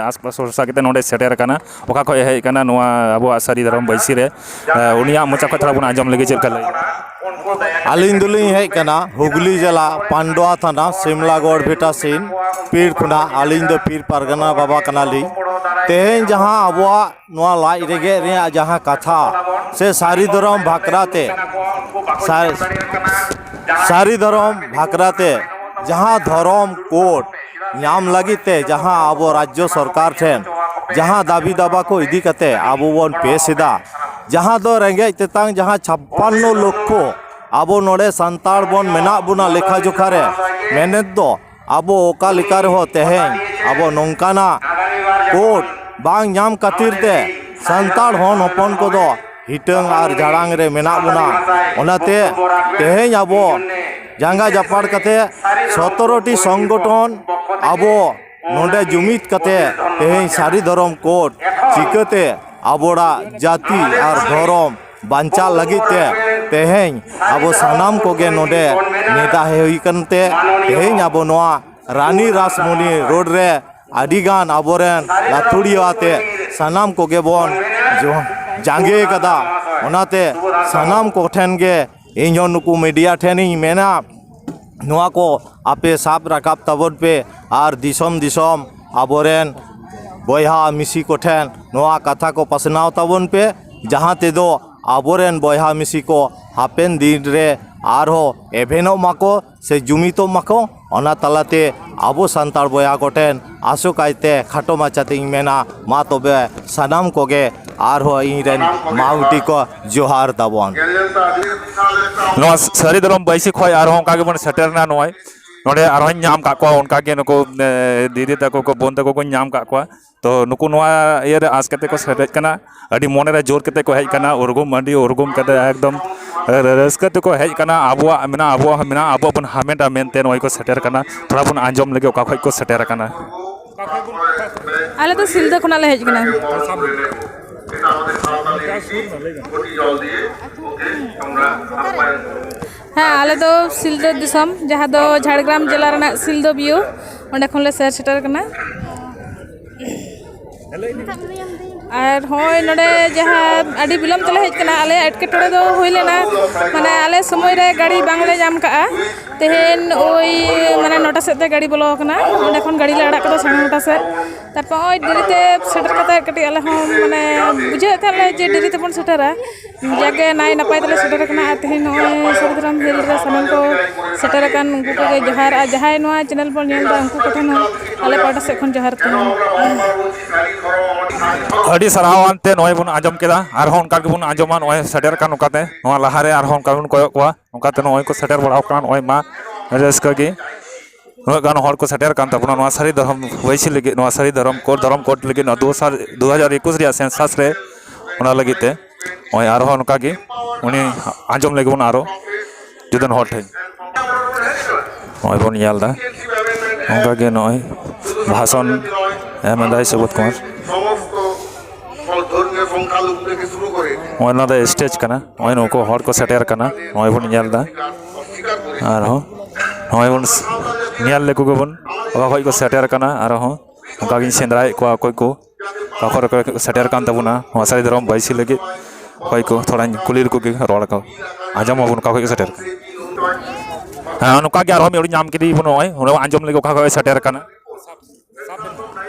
ᱟᱥᱯᱟᱥ ᱥᱚᱨᱥᱟ ᱠᱟᱛᱮ ᱱᱚᱰᱮ ᱥᱮᱴᱮᱨ ᱠᱟᱱᱟ, ᱚᱠᱟ ᱠᱷᱚᱡ ᱦᱮᱡ ᱠᱟᱱᱟ ᱱᱚᱣᱟ ᱟᱵᱚᱣᱟᱜ ᱥᱟᱹᱨᱤ ᱫᱷᱚᱨᱚᱢ ᱵᱟᱹᱭᱥᱤ ᱨᱮ᱾ ᱩᱱᱤᱭᱟᱜ ᱢᱚᱪᱟ ᱠᱷᱚᱡ ᱛᱷᱚᱲᱟ ᱵᱚᱱ ᱟᱸᱡᱚᱢ ᱞᱮᱜᱮ ᱪᱮᱫ ᱞᱮᱠᱟ ᱞᱟᱹᱭ᱾ ᱟᱹᱞᱤᱧ ᱫᱚᱞᱤᱧ ᱦᱮᱡ ᱠᱟᱱᱟ ᱦᱩᱜᱽᱞᱤ ᱡᱮᱞᱟ ᱯᱟᱱᱰᱩᱣᱟ ᱛᱷᱟᱱᱟ ᱥᱤᱢᱞᱟᱜᱚᱲ ᱵᱷᱤᱴᱟᱥᱤᱱ ᱯᱤᱲ ᱠᱷᱚᱱᱟᱜ᱾ ᱟᱹᱞᱤᱧ ᱫᱚ ᱯᱤᱲ ᱯᱟᱨᱜᱟᱱᱟ ᱵᱟᱵᱟ ᱠᱟᱱᱟᱞᱤᱧ᱾ ᱛᱮᱦᱮᱧ ᱡᱟᱦᱟᱸ ᱟᱵᱚᱣᱟᱜ ᱱᱚᱣᱟ ᱞᱟᱡ ᱨᱮᱸᱜᱮᱡ ᱨᱮᱭᱟᱜ ᱡᱟᱦᱟᱸ ᱠᱟᱛᱷᱟ ᱥᱮ ᱥᱟᱹᱨᱤ ᱫᱷᱚᱨᱚᱢ ᱵᱷᱟᱠᱨᱟ ᱛᱮ, ᱥᱟ-, ᱥᱟᱹᱨᱤ ᱫᱷᱚᱨᱚᱢ ᱵᱷᱟᱠᱨᱟ ᱛᱮ ᱡᱟᱦᱟᱸ ᱫᱷᱚᱨᱚᱢ ᱠᱳᱰ ᱧᱟᱢ ᱞᱟᱹᱜᱤᱫ ᱛᱮ ᱡᱟᱦᱟᱸ ᱟᱵᱚ ᱨᱟᱡᱽᱡᱚ ᱥᱚᱨᱠᱟᱨ ᱴᱷᱮᱱ ᱡᱟᱦᱟᱸ ᱫᱟᱹᱵᱤ ᱫᱟᱵᱟ ᱠᱚ ᱤᱫᱤ ᱠᱟᱛᱮ ᱟᱵᱚ ᱵᱚᱱ ᱯᱮᱥ ᱮᱫᱟ, ᱡᱟᱦᱟᱸ ᱫᱚ ᱨᱮᱸᱜᱮᱡ ᱛᱮᱛᱟᱝ ᱡᱟᱦᱟᱸ ᱪᱷᱟᱯᱯᱟᱱᱱᱚ ᱞᱚᱠᱠᱷᱚ ᱟᱵᱚ ᱱᱚᱰᱮ ᱥᱟᱱᱛᱟᱲ ᱵᱚᱱ ᱢᱮᱱᱟᱜ ᱵᱚᱱᱟ ᱞᱮᱠᱷᱟ ᱡᱚᱠᱷᱟ ᱨᱮ, ᱢᱮᱱᱮᱫ ᱫᱚ ᱟᱵᱚ ᱚᱠᱟ ᱞᱮᱠᱟ ᱨᱮᱦᱚᱸ ᱛᱮᱦᱮᱧ ᱟᱵᱚ ᱱᱚᱝᱠᱟᱱᱟᱜ ᱠᱳᱰ ᱵᱟᱝ ᱧᱟᱢ ᱠᱷᱟᱹᱛᱤᱨ ᱛᱮ ᱥᱟᱱᱛᱟᱲ ᱦᱚᱱ ᱦᱚᱯᱚᱱ ᱠᱚᱫᱚ ᱦᱤᱴᱟᱹᱝ ᱟᱨ ᱡᱟᱲᱟᱝ ᱨᱮ ᱢᱮᱱᱟᱜ ᱵᱚᱱᱟ᱾ ᱚᱱᱟᱛᱮ ᱛᱮᱦᱮᱧ ᱟᱵᱚ ᱡᱟᱸᱜᱟ ᱡᱟᱯᱟᱲ ᱠᱟᱛᱮ ᱥᱚᱛᱨᱚ ᱴᱤ ᱥᱚᱝᱜᱚᱴᱷᱚᱱ ᱟᱵᱚ ᱱᱚᱰᱮ ᱡᱩᱢᱤᱫ ᱠᱟᱛᱮ ᱛᱮᱦᱮᱧ ᱥᱟᱹᱨᱤ ᱫᱷᱚᱨᱚᱢ ᱠᱳᱰ ᱪᱤᱠᱟᱹᱛᱮ ᱟᱵᱚᱣᱟᱜ ᱡᱟᱹᱛᱤ ᱟᱨ ᱫᱷᱚᱨᱚᱢ ᱵᱟᱧᱪᱟᱜ ᱞᱟᱹᱜᱤᱫ ᱛᱮ ᱛᱮᱦᱮᱧ ᱟᱵᱚ ᱥᱟᱱᱟᱢ ᱠᱚᱜᱮ ᱱᱚᱰᱮ ᱱᱮᱰᱟ ᱦᱮᱡ ᱦᱩᱭ ᱠᱟᱱᱛᱮ ᱛᱮᱦᱮᱧ ᱟᱵᱚ ᱱᱚᱣᱟ ᱨᱟᱱᱤ ᱨᱟᱥᱢᱚᱱᱤ ᱨᱳᱰ ᱨᱮ ᱟᱹᱰᱤᱜᱟᱱ ᱟᱵᱚᱨᱮᱱ ᱞᱟᱹᱛᱷᱩᱲᱤᱭᱟᱹ ᱟᱛᱮ ᱥᱟᱱᱟᱢ ᱠᱚᱜᱮ ᱵᱚᱱ ᱡᱚ-, ᱡᱟᱸᱜᱮ ᱠᱟᱫᱟ᱾ ᱚᱱᱟᱛᱮ ᱥᱟᱱᱟᱢ ᱠᱚᱴᱷᱮᱱ ᱜᱮ ᱤᱧᱦᱚᱸ ᱱᱩᱠᱩ ᱢᱤᱰᱤᱭᱟ ᱴᱷᱮᱱᱤᱧ ᱢᱮᱱᱟ, ᱱᱚᱣᱟ ᱠᱚ ᱟᱯᱮ ᱥᱟᱵ ᱨᱟᱠᱟᱵ ᱛᱟᱵᱚᱱ ᱯᱮ ᱟᱨ ᱫᱤᱥᱚᱢ ᱫᱤᱥᱚᱢ ᱟᱵᱚᱨᱮᱱ ᱵᱚᱭᱦᱟ ᱢᱤᱥᱤ ᱠᱚᱴᱷᱮᱱ ᱱᱚᱣᱟ ᱠᱟᱛᱷᱟ ᱠᱚ ᱯᱟᱥᱱᱟᱣ ᱛᱟᱵᱚᱱ ᱯᱮ, ᱡᱟᱦᱟᱸ ᱛᱮᱫᱚ ᱟᱵᱚᱨᱮᱱ ᱵᱚᱭᱦᱟ ᱢᱤᱥᱤ ᱠᱚ ᱦᱟᱯᱮᱱ ᱫᱤᱱ ᱨᱮ ᱟᱨᱦᱚᱸ ᱮᱵᱷᱮᱱᱚᱜ ᱢᱟᱠᱚ ᱥᱮ ᱡᱩᱢᱤᱫᱚᱜ ᱢᱟᱠᱚ᱾ ᱚᱱᱟ ᱛᱟᱞᱟᱛᱮ ᱟᱵᱚ ᱥᱟᱱᱛᱟᱲ ᱵᱚᱭᱦᱟ ᱠᱚᱴᱷᱮᱱ ᱟᱥᱚᱠᱟᱭᱛᱮ ᱠᱷᱟᱴᱚ ᱢᱟᱪᱷᱟᱛᱮᱧ ᱢᱮᱱᱟ, ᱢᱟ ᱛᱚᱵᱮ ᱥᱟᱱᱟᱢ ᱠᱚᱜᱮ ᱟᱨᱦᱚᱸ ᱤᱧᱨᱮᱱ ᱢᱟᱣᱴᱤ ᱠᱚ ᱡᱚᱦᱟᱨ ᱛᱟᱵᱚᱱ᱾ ᱱᱚᱣᱟ ᱥᱟᱹᱨᱤ ᱫᱷᱚᱨᱚᱢ ᱵᱟᱹᱭᱥᱤ ᱠᱷᱚᱱ ᱟᱨᱦᱚᱸ ᱚᱱᱠᱟ ᱜᱮᱵᱚᱱ ᱥᱮᱴᱮᱨᱱᱟ᱾ ᱱᱚᱜᱼᱚᱭ ᱱᱚᱰᱮ ᱟᱨᱦᱚᱸᱧ ᱧᱟᱢ ᱠᱟᱜ ᱠᱚᱣᱟ, ᱚᱱᱠᱟ ᱜᱮ ᱱᱩᱠᱩ, ᱮ, ᱫᱤᱫᱤ ᱛᱟᱠᱚ ᱠᱚ, ᱵᱳᱱ ᱛᱟᱠᱚ ᱠᱚᱧ ᱧᱟᱢ ᱠᱟᱜ ᱠᱚᱣᱟ᱾ ᱛᱚ ᱱᱩᱠᱩ ᱱᱚᱣᱟ ᱤᱭᱟᱹ ᱨᱮ ᱟᱸᱥ ᱠᱟᱛᱮ ᱠᱚ ᱥᱮᱴᱮᱨ ᱠᱟᱱᱟ, ᱟᱹᱰᱤ ᱢᱚᱱᱮ ᱨᱮ ᱡᱳᱨ ᱠᱟᱛᱮ ᱠᱚ ᱦᱮᱡ ᱠᱟᱱᱟ, ᱩᱨᱜᱩᱢ, ᱟᱹᱰᱤ ᱩᱨᱜᱩᱢ ᱠᱟᱛᱮ ᱮᱠᱫᱚᱢ ᱨᱟᱹᱥᱠᱟᱹ ᱛᱮᱠᱚ ᱦᱮᱡ ᱠᱟᱱᱟ᱾ ᱟᱵᱚᱣᱟᱜ ᱢᱮᱱᱟᱜᱼᱟ, ᱟᱵᱚᱣᱟᱜ ᱦᱚᱸ ᱢᱮᱱᱟᱜᱼᱟ, ᱟᱵᱚᱣᱟᱜ ᱵᱚᱱ ᱦᱟᱢᱮᱴᱟ ᱢᱮᱱᱛᱮ ᱱᱚᱜᱼᱚᱭ ᱠᱚ ᱥᱮᱴᱮᱨ ᱠᱟᱱᱟ᱾ ᱛᱷᱚᱲᱟ ᱵᱚᱱ ᱟᱸᱡᱚᱢ ᱞᱮᱜᱮ ᱚᱠᱟ ᱠᱷᱚᱡ ᱠᱚ ᱥᱮᱴᱮᱨ ᱟᱠᱟᱱᱟ᱾ ᱟᱞᱮ ᱫᱚ ᱥᱤᱞᱫᱟᱹ ᱠᱷᱚᱱᱟᱜ ᱞᱮ ᱦᱮᱡ ᱠᱟᱱᱟ᱾ ᱦᱮᱸ, ᱟᱞᱮ ᱫᱚ ᱥᱤᱞᱫᱟᱹ ᱫᱤᱥᱚᱢ, ᱡᱟᱦᱟᱸ ᱫᱚ ᱡᱷᱟᱲᱜᱨᱟᱢ ᱡᱮᱞᱟ ᱨᱮᱱᱟᱜ ᱥᱤᱞᱫᱟᱹ ᱵᱤᱭᱩ, ᱚᱸᱰᱮ ᱠᱷᱚᱱᱞᱮ ᱥᱮᱨ ᱥᱮᱴᱮᱨ ᱠᱟᱱᱟ᱾ ᱟᱨ ᱦᱚᱸᱜᱼᱚᱭ ᱱᱚᱰᱮ ᱡᱟᱦᱟᱸ ᱟᱹᱰᱤ ᱵᱤᱞᱚᱢ ᱛᱮᱞᱮ ᱦᱮᱡ ᱠᱟᱱᱟ, ᱟᱞᱮᱭᱟᱜ ᱮᱴᱠᱮᱴᱚᱬᱮ ᱫᱚ ᱦᱩᱭ ᱞᱮᱱᱟ, ᱢᱟᱱᱮ ᱟᱞᱮ ᱥᱚᱢᱚᱭ ᱨᱮ ᱜᱟᱹᱰᱤ ᱵᱟᱝᱞᱮ ᱧᱟᱢ ᱠᱟᱜᱼᱟ᱾ ᱛᱮᱦᱮᱧ ᱳᱭ ᱢᱟᱱᱮ ᱱᱚᱴᱟ ᱥᱮᱫ ᱛᱮ ᱜᱟᱹᱰᱤ ᱵᱚᱞᱚ ᱟᱠᱟᱱᱟ, ᱚᱸᱰᱮ ᱠᱷᱚᱱ ᱜᱟᱹᱰᱤ ᱞᱮ ᱟᱲᱟᱜ ᱠᱟᱫᱟ ᱥᱟᱲᱮ ᱱᱚᱴᱟ ᱥᱮᱫ᱾ ᱛᱟᱨᱯᱚᱨ ᱱᱚᱜᱼᱚᱭ ᱰᱮᱨᱤ ᱛᱮ ᱥᱮᱴᱮᱨ ᱠᱟᱛᱮ ᱠᱟᱹᱴᱤᱡ ᱟᱞᱮ ᱦᱚᱸ ᱢᱟᱱᱮ ᱵᱩᱡᱷᱟᱹᱣᱮᱫ ᱛᱟᱦᱮᱸᱫ ᱞᱮ ᱡᱮ ᱰᱮᱨᱤ ᱛᱮᱵᱚᱱ ᱥᱮᱴᱮᱨᱟ, ᱡᱟᱜᱮ ᱱᱟᱭ ᱱᱟᱯᱟᱭ ᱛᱮᱞᱮ ᱥᱮᱴᱮᱨ ᱟᱠᱟᱱᱟ᱾ ᱟᱨ ᱛᱮᱦᱮᱧ ᱱᱚᱜᱼᱚᱭ ᱥᱟᱹᱨᱤᱫᱷᱚᱨᱚᱢ ᱦᱤᱞ ᱨᱮ ᱥᱟᱱᱟᱢ ᱠᱚ ᱥᱮᱴᱮᱨ ᱟᱠᱟᱱ ᱩᱱᱠᱩ ᱠᱚᱜᱮ ᱡᱚᱦᱟᱨ, ᱟᱨ ᱡᱟᱦᱟᱸᱭ ᱱᱚᱣᱟ ᱪᱮᱱᱮᱞ ᱵᱚᱱ ᱧᱮᱞ ᱮᱫᱟ ᱩᱱᱠᱩ ᱠᱚᱴᱷᱮᱱ ᱦᱚᱸ ᱟᱞᱮ ᱯᱟᱦᱴᱟ ᱥᱮᱫ ᱠᱷᱚᱱ ᱡᱚᱦᱟᱨ ᱛᱟᱦᱮᱱ᱾ ᱟᱹᱰᱤ ᱥᱟᱨᱦᱟᱣ᱾ ᱟᱱᱛᱮ ᱱᱚᱜᱼᱚᱭ ᱵᱚᱱ ᱟᱸᱡᱚᱢ ᱠᱮᱫᱟ, ᱟᱨᱦᱚᱸ ᱚᱱᱠᱟ ᱜᱮᱵᱚᱱ ᱟᱸᱡᱚᱢᱟ᱾ ᱱᱚᱜᱼᱚᱭ ᱥᱮᱴᱮᱨ ᱠᱟᱱ ᱱᱚᱝᱠᱟᱛᱮ, ᱱᱚᱣᱟ ᱞᱟᱦᱟᱨᱮ ᱟᱨᱦᱚᱸ ᱚᱱᱠᱟ ᱵᱚᱱ ᱠᱚᱭᱚᱜ ᱠᱚᱣᱟ, ᱱᱚᱝᱠᱟᱛᱮ ᱱᱚᱜᱼᱚᱭ ᱠᱚ ᱥᱮᱴᱮᱨ ᱵᱟᱲᱟᱣ ᱠᱟᱱᱟ᱾ ᱱᱚᱜᱼᱚᱭ ᱢᱟ ᱨᱟᱹᱥᱠᱟᱹ ᱜᱮ, ᱩᱱᱟᱹᱜ ᱜᱟᱱ ᱦᱚᱲ ᱠᱚ ᱥᱮᱴᱮᱨ ᱠᱟᱱ ᱛᱟᱵᱚᱱᱟ ᱱᱚᱣᱟ ᱥᱟᱹᱨᱤ ᱫᱷᱚᱨᱚᱢ ᱵᱟᱹᱭᱥᱤ ᱞᱟᱹᱜᱤᱫ, ᱱᱚᱣᱟ ᱥᱟᱹᱨᱤ ᱫᱷᱚᱨᱚᱢ ᱠᱳᱰ, ᱫᱷᱚᱨᱚᱢ ᱠᱳᱰ ᱞᱟᱹᱜᱤᱫ, ᱱᱚᱣᱟ ᱫᱩ ᱦᱟᱡᱟᱨ ᱮᱠᱩᱥ ᱨᱮᱭᱟᱜ ᱥᱮᱱᱥᱟᱥ ᱨᱮ, ᱚᱱᱟ ᱞᱟᱹᱜᱤᱫ ᱛᱮ᱾ ᱱᱚᱜᱼᱚᱭ ᱟᱨᱦᱚᱸ ᱚᱱᱠᱟ ᱜᱮ ᱩᱱᱤ ᱟᱸᱡᱚᱢ ᱞᱟᱹᱜᱤᱫ ᱵᱚᱱ ᱟᱨᱚ ᱡᱩᱫᱟᱹᱱ ᱦᱚᱲ ᱴᱷᱮᱱ ᱱᱚᱜᱼᱚᱭ ᱵᱚᱱ ᱧᱮᱞ ᱮᱫᱟ, ᱚᱱᱠᱟ ᱜᱮ ᱱᱚᱜᱼᱚᱭ ᱵᱷᱟᱥᱚᱱ ᱮᱢ ᱮᱫᱟᱭ ᱥᱩᱵᱳᱫᱷ ᱠᱩᱢᱟᱨ᱾ ᱱᱚᱜᱼᱚᱭ ᱱᱚᱣᱟ ᱫᱚ ᱥᱴᱮᱡᱽ ᱠᱟᱱᱟ, ᱱᱚᱜᱼᱚᱭ ᱱᱩᱠᱩ ᱦᱚᱲ ᱠᱚ ᱥᱮᱴᱮᱨ ᱠᱟᱱᱟ, ᱱᱚᱜᱼᱚᱭ ᱵᱚᱱ ᱧᱮᱞ ᱮᱫᱟ᱾ ᱟᱨᱦᱚᱸ ᱱᱚᱜᱼᱚᱭ ᱵᱚᱱ ᱧᱮᱞ ᱞᱮᱠᱚ ᱜᱮᱵᱚᱱ, ᱚᱠᱟ ᱠᱷᱚᱱ ᱠᱚ ᱥᱮᱴᱮᱨ ᱠᱟᱱᱟ᱾ ᱟᱨᱦᱚᱸ ᱚᱱᱠᱟ ᱜᱤᱧ ᱥᱮᱸᱫᱽᱨᱟᱭᱮᱫ ᱠᱚᱣᱟ ᱚᱠᱚᱭ ᱠᱚ ᱚᱠᱟ ᱠᱚᱨᱮ ᱠᱚ ᱥᱮᱴᱮᱨ ᱠᱟᱱ ᱛᱟᱵᱚᱱᱟ ᱱᱚᱣᱟ ᱥᱟᱹᱨᱤ ᱫᱷᱚᱨᱚᱢ ᱵᱟᱹᱭᱥᱤ ᱞᱟᱹᱜᱤᱫ᱾ ᱚᱠᱚᱭ ᱠᱚ ᱛᱷᱚᱲᱟᱧ ᱠᱩᱞᱤ ᱞᱮᱠᱚ ᱜᱮ, ᱨᱚᱲ ᱟᱠᱚ, ᱟᱸᱡᱚᱢ ᱟᱵᱚᱱ ᱚᱠᱟ ᱠᱷᱚᱱ ᱠᱚ ᱥᱮᱴᱮᱨ ᱠᱟᱱᱟ᱾ ᱦᱮᱸ, ᱱᱚᱝᱠᱟ ᱜᱮ ᱟᱨᱦᱚᱸ ᱢᱤᱫ ᱦᱚᱲ ᱧᱟᱢ ᱠᱮᱫᱮᱭᱟ ᱵᱚᱱ, ᱱᱚᱜᱼᱚᱭ ᱚᱱᱟ ᱟᱸᱡᱚᱢ ᱞᱟᱹᱜᱤᱫ ᱚᱠᱟ ᱠᱷᱚᱱ ᱥᱮᱴᱮᱨ ᱠᱟᱱᱟ᱾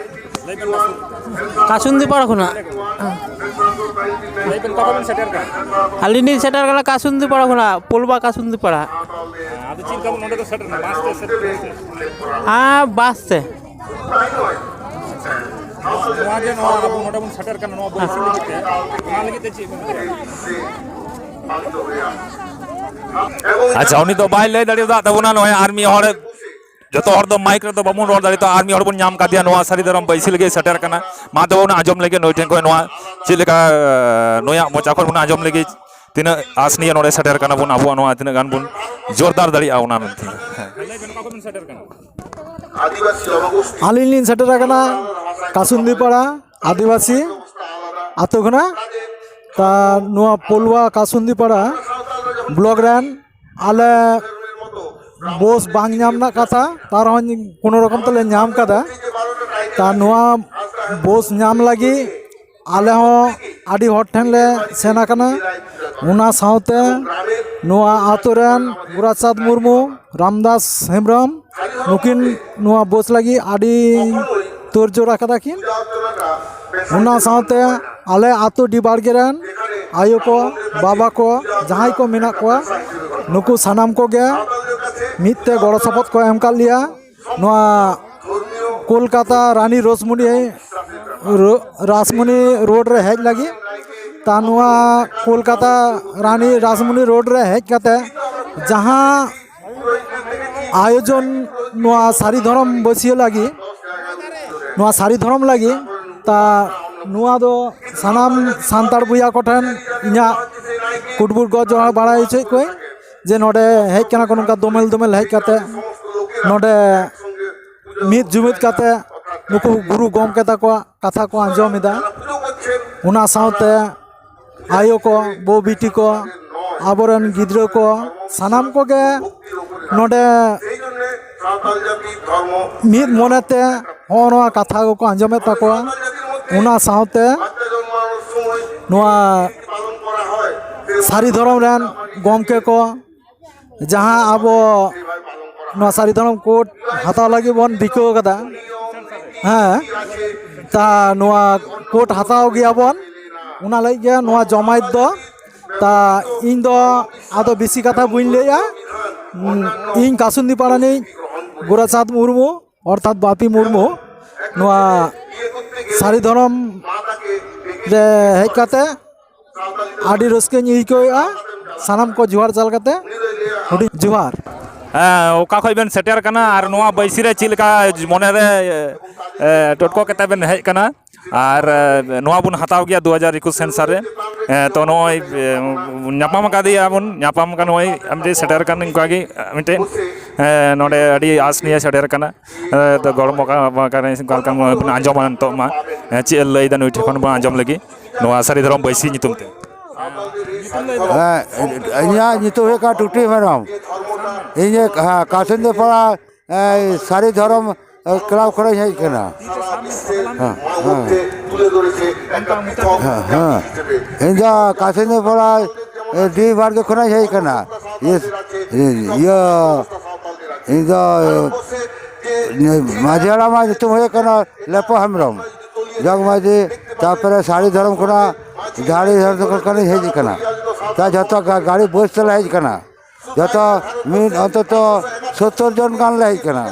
ᱠᱟᱥᱩᱱᱫᱤ ᱯᱟᱲᱟ ᱠᱷᱚᱱᱟᱜ᱾ ᱞᱟᱹᱭ ᱵᱮᱱ, ᱚᱠᱟ ᱠᱷᱚᱱ ᱵᱮᱱ ᱥᱮᱴᱮᱨ ᱠᱟᱱᱟ? ᱟᱹᱞᱤᱧ ᱞᱤᱧ ᱥᱮᱴᱮᱨ ᱠᱟᱱᱟ ᱠᱟᱥᱩᱱᱫᱤ ᱯᱟᱲᱟ ᱠᱷᱚᱱᱟᱜ, ᱯᱳᱞᱵᱟ ᱠᱟᱥᱩᱱᱫᱤ ᱯᱟᱲᱟ᱾ ᱟᱫᱚ ᱪᱮᱫ ᱞᱮᱠᱟ ᱵᱚᱱ ᱱᱚᱰᱮ ᱫᱚ ᱥᱮᱴᱮᱨ ᱮᱱᱟ? ᱵᱟᱥ ᱛᱮ ᱥᱮ ᱴᱨᱮᱱ ᱛᱮ? ᱟᱨ ᱵᱟᱥ ᱛᱮ᱾ ᱱᱚᱣᱟ ᱡᱮ ᱱᱚᱣᱟ ᱟᱵᱚ ᱱᱚᱰᱮ ᱵᱚᱱ ᱥᱮᱴᱮᱨ ᱠᱟᱱᱟ ᱱᱚᱣᱟ ᱵᱟᱹᱭᱥᱤ ᱞᱟᱹᱜᱤᱫ ᱛᱮ, ᱚᱱᱟ ᱞᱟᱹᱜᱤᱫ ᱛᱮ ᱪᱮᱫ ᱵᱚᱱ ᱠᱚᱨᱟᱣᱟ? ᱟᱪᱪᱷᱟ, ᱩᱱᱤ ᱫᱚ ᱵᱟᱭ ᱞᱟᱹᱭ ᱫᱟᱲᱮᱭᱟᱫ ᱛᱟᱵᱚᱱᱟ᱾ ᱱᱚᱜᱼᱚᱭ ᱟᱨ ᱢᱤᱫ ᱦᱚᱲ, ᱡᱚᱛᱚ ᱦᱚᱲ ᱫᱚ ᱢᱟᱭᱤᱠ ᱨᱮᱫᱚ ᱵᱟᱵᱚᱱ ᱨᱚᱲ ᱫᱟᱲᱮᱭᱟᱜᱼᱟ᱾ ᱟᱨ ᱢᱤᱫ ᱦᱚᱲ ᱵᱚᱱ ᱧᱟᱢ ᱠᱟᱫᱮᱭᱟ, ᱱᱚᱣᱟ ᱥᱟᱹᱨᱤ ᱫᱷᱚᱨᱚᱢ ᱵᱟᱹᱭᱥᱤ ᱞᱟᱹᱜᱤᱫ ᱥᱮᱴᱮᱨ ᱠᱟᱱᱟ᱾ ᱢᱟ ᱛᱚᱵᱮ ᱵᱚᱱ ᱟᱸᱡᱚᱢ ᱞᱮᱜᱮ ᱱᱩᱭ ᱴᱷᱮᱱ ᱠᱷᱚᱱ, ᱱᱚᱣᱟ ᱪᱮᱫ ᱞᱮᱠᱟ, ᱱᱩᱭᱟᱜ ᱢᱚᱪᱟ ᱠᱷᱚᱱ ᱵᱚᱱ ᱟᱸᱡᱚᱢ ᱞᱮᱜᱮ, ᱛᱤᱱᱟᱹᱜ ᱟᱸᱥ ᱱᱤᱭᱮ ᱱᱚᱰᱮ ᱥᱮᱴᱮᱨ ᱠᱟᱱᱟ ᱵᱚᱱ, ᱟᱵᱚᱣᱟᱜ ᱱᱚᱣᱟ ᱛᱤᱱᱟᱹᱜ ᱜᱟᱱ ᱵᱚᱱ ᱡᱳᱨᱫᱟᱨ ᱫᱟᱲᱮᱭᱟᱜᱼᱟ ᱚᱱᱟ ᱢᱮᱱᱛᱮ᱾ ᱟᱹᱞᱤᱧ ᱞᱤᱧ ᱥᱮᱴᱮᱨ ᱟᱠᱟᱱᱟ ᱠᱟᱥᱩᱱᱫᱤᱯᱟᱲᱟ ᱟᱹᱫᱤᱵᱟᱹᱥᱤ ᱟᱛᱳ ᱠᱷᱚᱱᱟᱜ᱾ ᱛᱟ ᱱᱚᱣᱟ ᱯᱳᱞᱣᱟ ᱠᱟᱥᱩᱱᱫᱤᱯᱟᱲᱟ ᱵᱞᱚᱠ ᱨᱮᱱ ᱟᱞᱮ ᱵᱚᱥ ᱵᱟᱝ ᱧᱟᱢ ᱨᱮᱱᱟᱜ ᱠᱟᱛᱷᱟ, ᱛᱟᱨ ᱨᱮᱦᱚᱸ ᱠᱳᱱᱳ ᱨᱚᱠᱚᱢ ᱛᱮᱞᱮ ᱧᱟᱢ ᱠᱟᱫᱟ᱾ ᱛᱟ ᱱᱚᱣᱟ ᱵᱚᱥ ᱧᱟᱢ ᱞᱟᱹᱜᱤᱫ ᱟᱞᱮ ᱦᱚᱸ ᱟᱹᱰᱤ ᱦᱚᱲ ᱴᱷᱮᱱ ᱞᱮ ᱥᱮᱱ ᱟᱠᱟᱱᱟ᱾ ᱚᱱᱟ ᱥᱟᱶᱛᱮ ᱱᱚᱣᱟ ᱟᱛᱳ ᱨᱮᱱ ᱜᱳᱨᱟᱪᱟᱸᱫᱽ ᱢᱩᱨᱢᱩ, ᱨᱟᱢᱫᱟᱥ ᱦᱮᱢᱵᱨᱚᱢ, ᱱᱩᱠᱤᱱ ᱱᱚᱣᱟ ᱵᱳᱥ ᱞᱟᱹᱜᱤᱫ ᱟᱹᱰᱤ ᱛᱳᱲᱡᱳᱲ ᱟᱠᱟᱫᱟ ᱠᱤᱱ᱾ ᱚᱱᱟ ᱥᱟᱶᱛᱮ ᱟᱞᱮ ᱟᱛᱳ ᱰᱤ ᱵᱟᱲᱜᱮ ᱨᱮᱱ ᱟᱭᱳ ᱠᱚ, ᱵᱟᱵᱟ ᱠᱚ, ᱡᱟᱦᱟᱸᱭ ᱠᱚ ᱢᱮᱱᱟᱜ ᱠᱚᱣᱟ, ᱱᱩᱠᱩ ᱥᱟᱱᱟᱢ ᱠᱚᱜᱮ ᱢᱤᱫ ᱛᱮ ᱜᱚᱲᱚ ᱥᱚᱯᱚᱦᱚᱫ ᱠᱚ ᱮᱢ ᱟᱠᱟᱫ ᱞᱮᱭᱟ᱾ ᱱᱚᱣᱟ ᱠᱳᱞᱠᱟᱛᱟ ᱨᱟᱱᱤ ᱨᱚᱥᱢᱩᱱᱤ ᱨᱚ-, ᱨᱟᱥᱢᱩᱱᱤ ᱨᱳᱰ ᱨᱮ ᱦᱮᱡ ᱞᱟᱹᱜᱤᱫ᱾ ᱛᱟ ᱱᱚᱣᱟ ᱠᱳᱞᱠᱟᱛᱟ ᱨᱟᱱᱤ ᱨᱟᱥᱢᱩᱱᱤ ᱨᱳᱰ ᱨᱮ ᱦᱮᱡ ᱠᱟᱛᱮ ᱡᱟᱦᱟᱸ ᱟᱭᱳᱡᱚᱱ ᱱᱚᱣᱟ ᱥᱟᱹᱨᱤ ᱫᱷᱚᱨᱚᱢ ᱵᱟᱹᱥᱭᱟᱹ ᱞᱟᱹᱜᱤᱫ, ᱱᱚᱣᱟ ᱥᱟᱹᱨᱤ ᱫᱷᱚᱨᱚᱢ ᱞᱟᱹᱜᱤᱫ, ᱛᱟ ᱱᱚᱣᱟ ᱫᱚ ᱥᱟᱱᱟᱢ ᱥᱟᱱᱛᱟᱲ ᱵᱚᱭᱦᱟ ᱠᱚᱴᱷᱮᱱ ᱤᱧᱟᱹᱜ ᱠᱩᱴᱵᱩᱴ ᱜᱚᱡ ᱡᱚᱦᱟᱨ ᱵᱟᱲᱟᱭ ᱦᱚᱪᱚᱭᱮᱫ ᱠᱚᱣᱟᱧ ᱡᱮ ᱱᱚᱰᱮ ᱦᱮᱡ ᱠᱟᱱᱟ ᱠᱚ ᱱᱚᱝᱠᱟ ᱫᱳᱢᱮᱞ ᱫᱳᱢᱮᱞ ᱦᱮᱡ ᱠᱟᱛᱮ ᱱᱚᱰᱮ ᱢᱤᱫ ᱡᱩᱢᱤᱫ ᱠᱟᱛᱮ ᱱᱩᱠᱩ ᱜᱩᱨᱩ ᱜᱚᱢᱠᱮ ᱛᱟᱠᱚᱣᱟᱜ ᱠᱟᱛᱷᱟ ᱠᱚ ᱟᱸᱡᱚᱢ ᱮᱫᱟ᱾ ᱚᱱᱟ ᱥᱟᱶᱛᱮ ᱟᱭᱳ ᱠᱚ, ᱵᱟᱹᱵᱩ ᱵᱤᱴᱤ ᱠᱚ, ᱟᱵᱚᱨᱮᱱ ᱜᱤᱫᱽᱨᱟᱹ ᱠᱚ, ᱥᱟᱱᱟᱢ ᱠᱚᱜᱮ ᱱᱚᱰᱮ ᱢᱤᱫ ᱢᱚᱱᱮᱛᱮ ᱦᱚᱸᱜᱼᱚ ᱱᱚᱣᱟ ᱠᱟᱛᱷᱟ ᱠᱚᱠᱚ ᱟᱸᱡᱚᱢᱮᱫ ᱛᱟᱠᱚᱣᱟ᱾ ᱚᱱᱟ ᱥᱟᱶᱛᱮ ᱱᱚᱣᱟ ᱥᱟᱹᱨᱤ ᱫᱷᱚᱨᱚᱢ ᱨᱮᱱ ᱜᱚᱢᱠᱮ ᱠᱚ, ᱡᱟᱦᱟᱸ ᱟᱵᱚ ᱱᱚᱣᱟ ᱥᱟᱹᱨᱤ ᱫᱷᱚᱨᱚᱢ ᱠᱳᱰ ᱦᱟᱛᱟᱣ ᱞᱟᱹᱜᱤᱫ ᱵᱚᱱ ᱨᱤᱠᱟᱹ ᱟᱠᱟᱫᱟ, ᱦᱮᱸ, ᱛᱟ ᱱᱚᱣᱟ ᱠᱳᱰ ᱦᱟᱛᱟᱣ ᱜᱮᱭᱟᱵᱚᱱ, ᱚᱱᱟ ᱞᱟᱹᱜᱤᱫ ᱜᱮ ᱱᱚᱣᱟ ᱡᱚᱢᱟᱭᱮᱛ ᱫᱚ᱾ ᱛᱟ ᱤᱧ ᱫᱚ ᱟᱫᱚ ᱵᱮᱥᱤ ᱠᱟᱛᱷᱟ ᱵᱟᱹᱧ ᱞᱟᱹᱭᱟ᱾ ᱤᱧ ᱠᱟᱥᱩᱱᱫᱤ ᱯᱟᱲᱟ ᱨᱤᱱᱤᱡ ᱜᱳᱨᱟᱪᱟᱸᱫᱽ ᱢᱩᱨᱢᱩ, ᱚᱨᱛᱷᱟᱛ ᱵᱟᱯᱤ ᱢᱩᱨᱢᱩ, ᱱᱚᱣᱟ ᱥᱟᱹᱨᱤ ᱫᱷᱚᱨᱚᱢ ᱨᱮ ᱦᱮᱡ ᱠᱟᱛᱮ ᱟᱹᱰᱤ ᱨᱟᱹᱥᱠᱟᱹᱧ ᱟᱹᱭᱠᱟᱹᱣᱮᱫᱼᱟ᱾ ᱥᱟᱱᱟᱢ ᱠᱚ ᱡᱚᱦᱟᱨ ᱪᱟᱞ ᱠᱟᱛᱮ ᱦᱩᱰᱤᱧ ᱡᱚᱦᱟᱨ᱾ ᱦᱮᱸ, ᱚᱠᱟ ᱠᱷᱚᱱ ᱵᱮᱱ ᱥᱮᱴᱮᱨ ᱠᱟᱱᱟ ᱟᱨ ᱱᱚᱣᱟ ᱵᱟᱹᱭᱥᱤ ᱨᱮ ᱪᱮᱫ ᱞᱮᱠᱟ ᱢᱚᱱᱮᱨᱮ, ᱮ, ᱴᱚᱴᱠᱚ ᱠᱟᱛᱮ ᱵᱮᱱ ᱦᱮᱡ ᱠᱟᱱᱟ? ᱟᱨ, ᱮ, ᱱᱚᱣᱟ ᱵᱚᱱ ᱦᱟᱛᱟᱣ ᱜᱮᱭᱟ ᱫᱩ ᱦᱟᱡᱟᱨ ᱮᱠᱩᱥ ᱥᱮᱱᱥᱟᱨ ᱨᱮ᱾ ᱮ, ᱛᱚ, ᱱᱚᱜᱼᱚᱭ, ᱮ, ᱧᱟᱯᱟᱢ ᱟᱠᱟᱫᱮᱭᱟ ᱵᱚᱱ, ᱧᱟᱯᱟᱢ ᱟᱠᱟᱱ ᱱᱚᱜᱼᱚᱭ ᱟᱢ ᱡᱮ ᱥᱮᱴᱮᱨ ᱠᱟᱱ ᱚᱱᱠᱟ ᱜᱮ, ᱮ, ᱢᱤᱫᱴᱮᱱ, ᱮ, ᱱᱚᱰᱮ ᱟᱹᱰᱤ ᱟᱸᱥ ᱱᱤᱭᱮ ᱥᱮᱴᱮᱨ ᱠᱟᱱᱟ᱾ ᱮ, ᱛᱚ, ᱜᱚᱲᱚᱢ ᱚᱠᱟ, ᱚᱠᱟ ᱞᱮᱠᱟ ᱵᱚᱱ ᱟᱸᱡᱚᱢᱟ ᱱᱤᱛᱚᱜ ᱢᱟ, ᱮ, ᱪᱮᱫ ᱮ ᱞᱟᱹᱭᱫᱟ ᱱᱩᱭ ᱴᱷᱮᱱ ᱠᱷᱚᱱ ᱵᱚᱱ ᱟᱸᱡᱚᱢ ᱞᱟᱹᱜᱤᱫ᱾ ᱱᱚᱣᱟ ᱥᱟᱹᱨᱤ ᱫᱷᱚᱨᱚᱢ ᱵᱟᱹᱭᱥᱤ ᱧᱩᱛᱩᱢ ᱛᱮ᱾ ᱦᱮᱸ, ᱤᱧᱟᱹᱜ ᱧᱩᱛᱩᱢ ᱦᱩᱭᱩᱜ ᱠᱟᱱᱟ ᱴᱩᱴᱤ ᱦᱮᱢᱵᱨᱚᱢ᱾ ᱤᱧ ᱠᱟᱥᱤᱱᱫᱤᱯᱟᱲᱟ ᱥᱟᱹᱨᱤ ᱫᱷᱚᱨᱚᱢ ᱠᱞᱟᱵᱽ ᱠᱷᱚᱱᱤᱧ ᱦᱮᱡ ᱟᱠᱟᱱᱟ᱾ ᱦᱮᱸ, ᱦᱮᱸ᱾ ᱦᱮᱸ, ᱦᱮᱸ᱾ ᱤᱧ ᱫᱚ ᱠᱟᱥᱤᱱᱫᱤ ᱯᱟᱲᱟ, ᱮ, ᱰᱤ ᱵᱟᱲᱜᱮ ᱠᱷᱚᱱᱤᱧ ᱦᱮᱡ ᱟᱠᱟᱱᱟ᱾ ᱤᱭᱟᱹ, ᱤᱭᱟᱹ, ᱤᱧ ᱫᱚ, ᱮ, ᱢᱟᱹᱡᱷᱤ ᱦᱟᱲᱟᱢᱟᱜ ᱧᱩᱛᱩᱢ ᱦᱩᱭᱩᱜ ᱠᱟᱱᱟ ᱞᱮᱯᱚ ᱦᱮᱢᱵᱨᱚᱢ, ᱡᱚᱜᱽ ᱢᱟᱹᱡᱷᱤ, ᱛᱟᱨᱯᱚᱨᱮ ᱥᱟᱹᱲᱤ ᱫᱷᱚᱨᱚᱢ ᱠᱷᱚᱱᱟᱜ, ᱡᱷᱟᱲᱤ ᱫᱷᱚᱨᱚᱢ ᱠᱷᱚᱱᱤᱧ ᱦᱮᱡ ᱟᱠᱟᱱᱟ᱾ ᱛᱟ ᱡᱷᱚᱛᱚ ᱜᱟ-, ᱜᱟᱹᱲᱤ ᱵᱟᱥ ᱛᱮᱞᱮ ᱦᱮᱡ ᱟᱠᱟᱱᱟ᱾ ᱡᱚᱛᱚ ᱢᱤᱫ ᱚᱱᱛᱚᱛᱚ ᱥᱚᱛᱛᱚᱨ ᱡᱚᱱ ᱜᱟᱱ ᱞᱮ ᱦᱮᱡ ᱟᱠᱟᱱᱟ,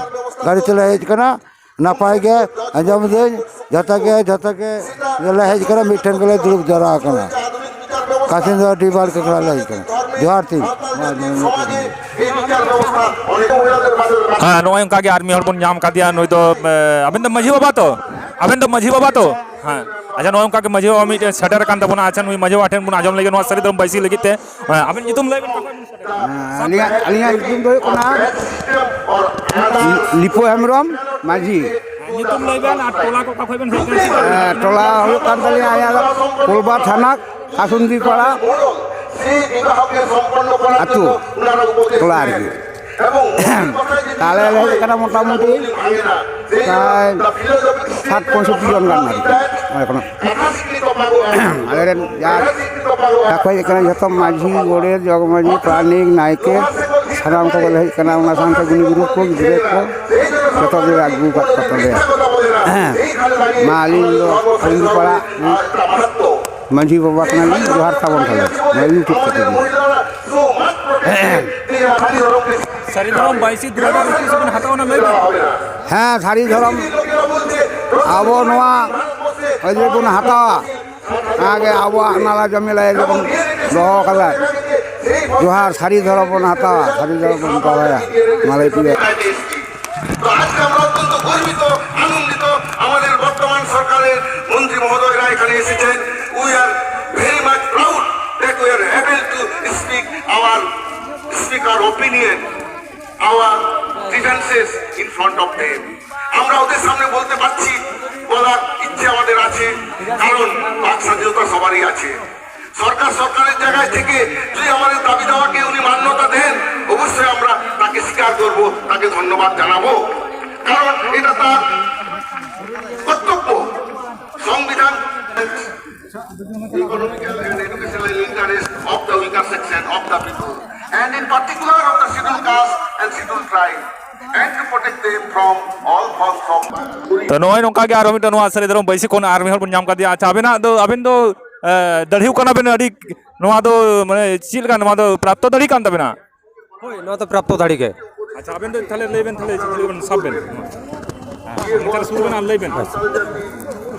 ᱜᱟᱹᱲᱤ ᱛᱮᱞᱮ ᱦᱮᱡ ᱟᱠᱟᱱᱟ᱾ ᱱᱟᱯᱟᱭ ᱜᱮ ᱟᱸᱡᱚᱢ ᱫᱟᱹᱧ, ᱡᱚᱛᱚ ᱜᱮ, ᱡᱚᱛᱚ ᱜᱮ ᱞᱮ ᱦᱮᱡ ᱟᱠᱟᱱᱟ, ᱢᱤᱫᱴᱷᱮᱱ ᱜᱮᱞᱮ ᱫᱩᱲᱩᱵ ᱡᱟᱣᱨᱟ ᱟᱠᱟᱱᱟ᱾ ᱠᱟᱥᱤᱱᱫᱟ ᱰᱤ ᱵᱟᱲᱜᱮ ᱠᱷᱚᱱ ᱞᱮ ᱦᱮᱡ ᱟᱠᱟᱱᱟ᱾ ᱡᱚᱦᱟᱨ ᱛᱤᱧ᱾ ᱦᱮᱸ, ᱱᱚᱜᱼᱚᱭ ᱚᱱᱠᱟ ᱜᱮ ᱟᱨ ᱢᱤᱫ ᱦᱚᱲ ᱵᱚᱱ ᱧᱟᱢ ᱠᱟᱫᱮᱭᱟ᱾ ᱱᱩᱭ ᱫᱚ, ᱮ, ᱟᱵᱮᱱ ᱫᱚ ᱢᱟᱹᱡᱷᱤ ᱵᱟᱵᱟ ᱛᱚ? ᱟᱵᱮᱱ ᱫᱚ ᱢᱟᱹᱡᱷᱤ ᱵᱟᱵᱟ ᱛᱚ? ᱦᱮᱸ᱾ ᱟᱪᱪᱷᱟ, ᱱᱚᱜᱼᱚᱭ ᱚᱱᱠᱟ ᱜᱮ ᱢᱟᱹᱡᱷᱤ ᱵᱟᱵᱟ ᱢᱤᱫᱴᱮᱱ ᱥᱮᱴᱮᱨ ᱟᱠᱟᱱ ᱛᱟᱵᱚᱱᱟ᱾ ᱟᱪᱪᱷᱟ, ᱱᱩᱭ ᱢᱟᱹᱡᱷᱤ ᱵᱟᱵᱟ ᱴᱷᱮᱱ ᱵᱚᱱ ᱟᱸᱡᱚᱢ ᱞᱮᱜᱮ ᱱᱚᱣᱟ ᱥᱟᱹᱨᱤ ᱫᱷᱚᱨᱚᱢ ᱵᱟᱹᱭᱥᱤ ᱞᱟᱹᱜᱤᱫ ᱛᱮ᱾ ᱦᱮᱸ, ᱟᱵᱮᱱ ᱧᱩᱛᱩᱢ ᱞᱟᱹᱭ ᱵᱮᱱ, ᱚᱠᱟ ᱠᱷᱚᱱ ᱵᱮᱱ ᱥᱮᱴᱮᱨ ᱟᱠᱟᱱᱟ? ᱟᱹᱞᱤᱧᱟᱜ, ᱟᱹᱞᱤᱧᱟᱜ ᱧᱩᱛᱩᱢ ᱫᱚ ᱦᱩᱭᱩᱜ ᱠᱟᱱᱟ ᱞᱤᱯᱩ ᱦᱮᱢᱵᱨᱚᱢ ᱢᱟᱹᱡᱷᱤ᱾ ᱧᱩᱛᱩᱢ ᱞᱟᱹᱭ ᱵᱮᱱ ᱟᱨ ᱴᱚᱞᱟ ᱠᱚ ᱚᱠᱟ ᱠᱷᱚᱱ ᱵᱮᱱ ᱦᱮᱡ ᱟᱠᱟᱱᱟ? ᱦᱮᱸ, ᱴᱚᱞᱟ ᱦᱩᱭᱩᱜ ᱠᱟᱱ ᱛᱟᱹᱞᱤᱧᱟ ᱟᱞᱮᱭᱟᱜ ᱫᱚ ᱠᱳᱞᱵᱟ ᱛᱷᱟᱱᱟ, ᱠᱟᱥᱩᱱᱫᱤ ᱯᱟᱲᱟ ᱟᱹᱛᱩ, ᱴᱚᱞᱟ ᱟᱨᱠᱤ᱾ ᱟᱞᱮ ᱞᱮ ᱦᱮᱡ ᱟᱠᱟᱱᱟ ᱢᱚᱴᱟᱢᱩᱴᱤ ᱯᱨᱟᱭ ᱥᱟᱴ ᱯᱚᱸᱭᱥᱚᱴᱴᱤ ᱡᱚᱱ ᱜᱟᱱ ᱟᱨᱠᱤ᱾ ᱚᱸᱰᱮ ᱠᱷᱚᱱᱟᱜ ᱟᱞᱮ ᱨᱮᱱ ᱡᱟ, ᱡᱟ ᱠᱚ ᱦᱮᱡ ᱟᱠᱟᱱᱟ ᱡᱷᱚᱛᱚ ᱢᱟᱹᱡᱷᱤ, ᱜᱚᱰᱮᱛ, ᱡᱚᱜᱽ ᱢᱟᱹᱡᱷᱤ, ᱯᱟᱨᱟᱱᱤᱠ, ᱱᱟᱭᱠᱮ, ᱥᱟᱱᱟᱢ ᱠᱚᱜᱮ ᱞᱮ ᱦᱮᱡ ᱟᱠᱟᱱᱟ᱾ ᱚᱱᱟ ᱥᱟᱶᱛᱮ ᱜᱩᱱᱤ ᱜᱩᱨᱩ ᱠᱚ, ᱜᱤᱫᱽᱨᱟᱹ ᱠᱚ, ᱡᱚᱛᱚ ᱜᱮ ᱟᱹᱜᱩ ᱟᱠᱟᱫ ᱠᱚ ᱛᱟᱞᱮᱭᱟ᱾ ᱢᱟ ᱟᱹᱞᱤᱧ ᱫᱚ ᱠᱩᱲᱤ ᱯᱟᱲᱟ ᱢᱟᱹᱡᱷᱤ ᱵᱟᱵᱟ ᱠᱟᱱᱟᱞᱤᱧ, ᱡᱚᱦᱟᱨ ᱛᱟᱵᱚᱱ ᱠᱟᱱᱟ᱾ ᱢᱟᱹᱡᱷᱤ ᱴᱷᱤᱠ ᱠᱟᱛᱮ ᱜᱮ᱾ ᱥᱟᱹᱨᱤ ᱫᱷᱚᱨᱚᱢ ᱵᱟᱭᱤᱥᱮ ᱫᱩ ᱦᱟᱡᱟᱨ ᱮᱠᱩᱥ ᱵᱚᱱ ᱦᱟᱛᱟᱣᱟ, ᱚᱱᱟ ᱞᱟᱹᱭ ᱵᱮᱱ᱾ ᱦᱮᱸ, ᱥᱟᱹᱨᱤ ᱫᱷᱚᱨᱚᱢ ᱟᱵᱚ ᱱᱚᱣᱟ ᱟᱹᱭᱫᱟᱹᱨ ᱵᱚᱱ ᱦᱟᱛᱟᱣᱟ, ᱚᱱᱟᱜᱮ ᱟᱵᱚᱣᱟᱜ ᱱᱟᱞᱟ ᱡᱚᱢᱤ ᱞᱟᱹᱭ ᱵᱚᱱ ᱫᱚᱦᱚ ᱠᱟᱫᱟ᱾ ᱡᱚᱦᱟᱨ, ᱥᱟᱹᱨᱤ ᱫᱷᱚᱨᱚᱢ ᱵᱚᱱ ᱦᱟᱛᱟᱣᱟ, ᱥᱟᱹᱨᱤ ᱫᱷᱚᱨᱚᱢ ᱵᱚᱱ ᱫᱚᱦᱚᱭᱟ᱾ ᱢᱟ ᱞᱟᱹᱭ ᱯᱮ᱾ তো আজকে আমরা অত্যন্ত গর্বিত, আনন্দিত, আমাদের বর্তমান সরকারের মন্ত্রী মহোদয়রা এখানে এসেছেন। We are very much proud that we are able to speak our, speak our opinion, our grievances in front of them. আমরা ওদের সামনে বলতে পারছি, বলার ইচ্ছে আমাদের আছে, কারণ বাক স্বাধীনতা সবারই আছে। সরকার সরকারের জায়গায় থেকে যদি আমাদের দাবি দাওয়াকে উনি মান্যতা দেন, অবশ্যই আমরা তাকে স্বীকার করব, তাকে ধন্যবাদ জানাবো। কারণ এটা তার কর্তব্য। সংবিধান, economical and educational interest of the weaker section of the people, and in particular of the scheduled caste and scheduled tribe, and to protect them from all forms of. ᱛᱚ, ᱱᱚᱜᱼᱚᱭ ᱱᱚᱝᱠᱟ ᱜᱮ ᱟᱨᱦᱚᱸ ᱢᱤᱫᱴᱟᱝ ᱱᱚᱣᱟ ᱥᱟᱹᱨᱤ ᱫᱷᱚᱨᱚᱢ ᱵᱟᱹᱭᱥᱤ ᱠᱷᱚᱱ ᱟᱨ ᱢᱤᱫ ᱦᱚᱲ ᱵᱚᱱ ᱧᱟᱢ ᱠᱟᱫᱮᱭᱟ᱾ ᱟᱪᱪᱷᱟ, ᱟᱵᱮᱱᱟᱜ ᱫᱚ, ᱟᱵᱮᱱ ᱫᱚ, ᱮ, ᱫᱟᱹᱲᱦᱤᱣ ᱠᱟᱱᱟ ᱵᱮᱱ ᱟᱹᱰᱤ, ᱱᱚᱣᱟ ᱫᱚ ᱢᱟᱱᱮ ᱪᱮᱫ ᱞᱮᱠᱟ, ᱱᱚᱣᱟ ᱫᱚ ᱯᱨᱟᱯᱛᱚ ᱫᱟᱹᱲᱦᱤ ᱠᱟᱱ ᱛᱟᱵᱮᱱᱟ? ᱦᱳᱭ, ᱱᱚᱣᱟ ᱫᱚ ᱯᱨᱟᱯᱛᱚ ᱫᱟᱹᱲᱦᱤ ᱜᱮ᱾ ᱟᱪᱪᱷᱟ, ᱟᱵᱮᱱ ᱫᱚ ᱛᱟᱦᱞᱮ ᱞᱟᱹᱭ ᱵᱮᱱ, ᱛᱟᱦᱞᱮ ᱪᱮᱫ ᱞᱮᱠᱟ ᱵᱮᱱ ᱥᱟᱵ ᱵᱮᱱ? ᱦᱮᱸ, ᱱᱚᱝᱠᱟ ᱥᱩᱨ ᱵᱮᱱ ᱟᱨ ᱞᱟᱹᱭ ᱵᱮᱱ᱾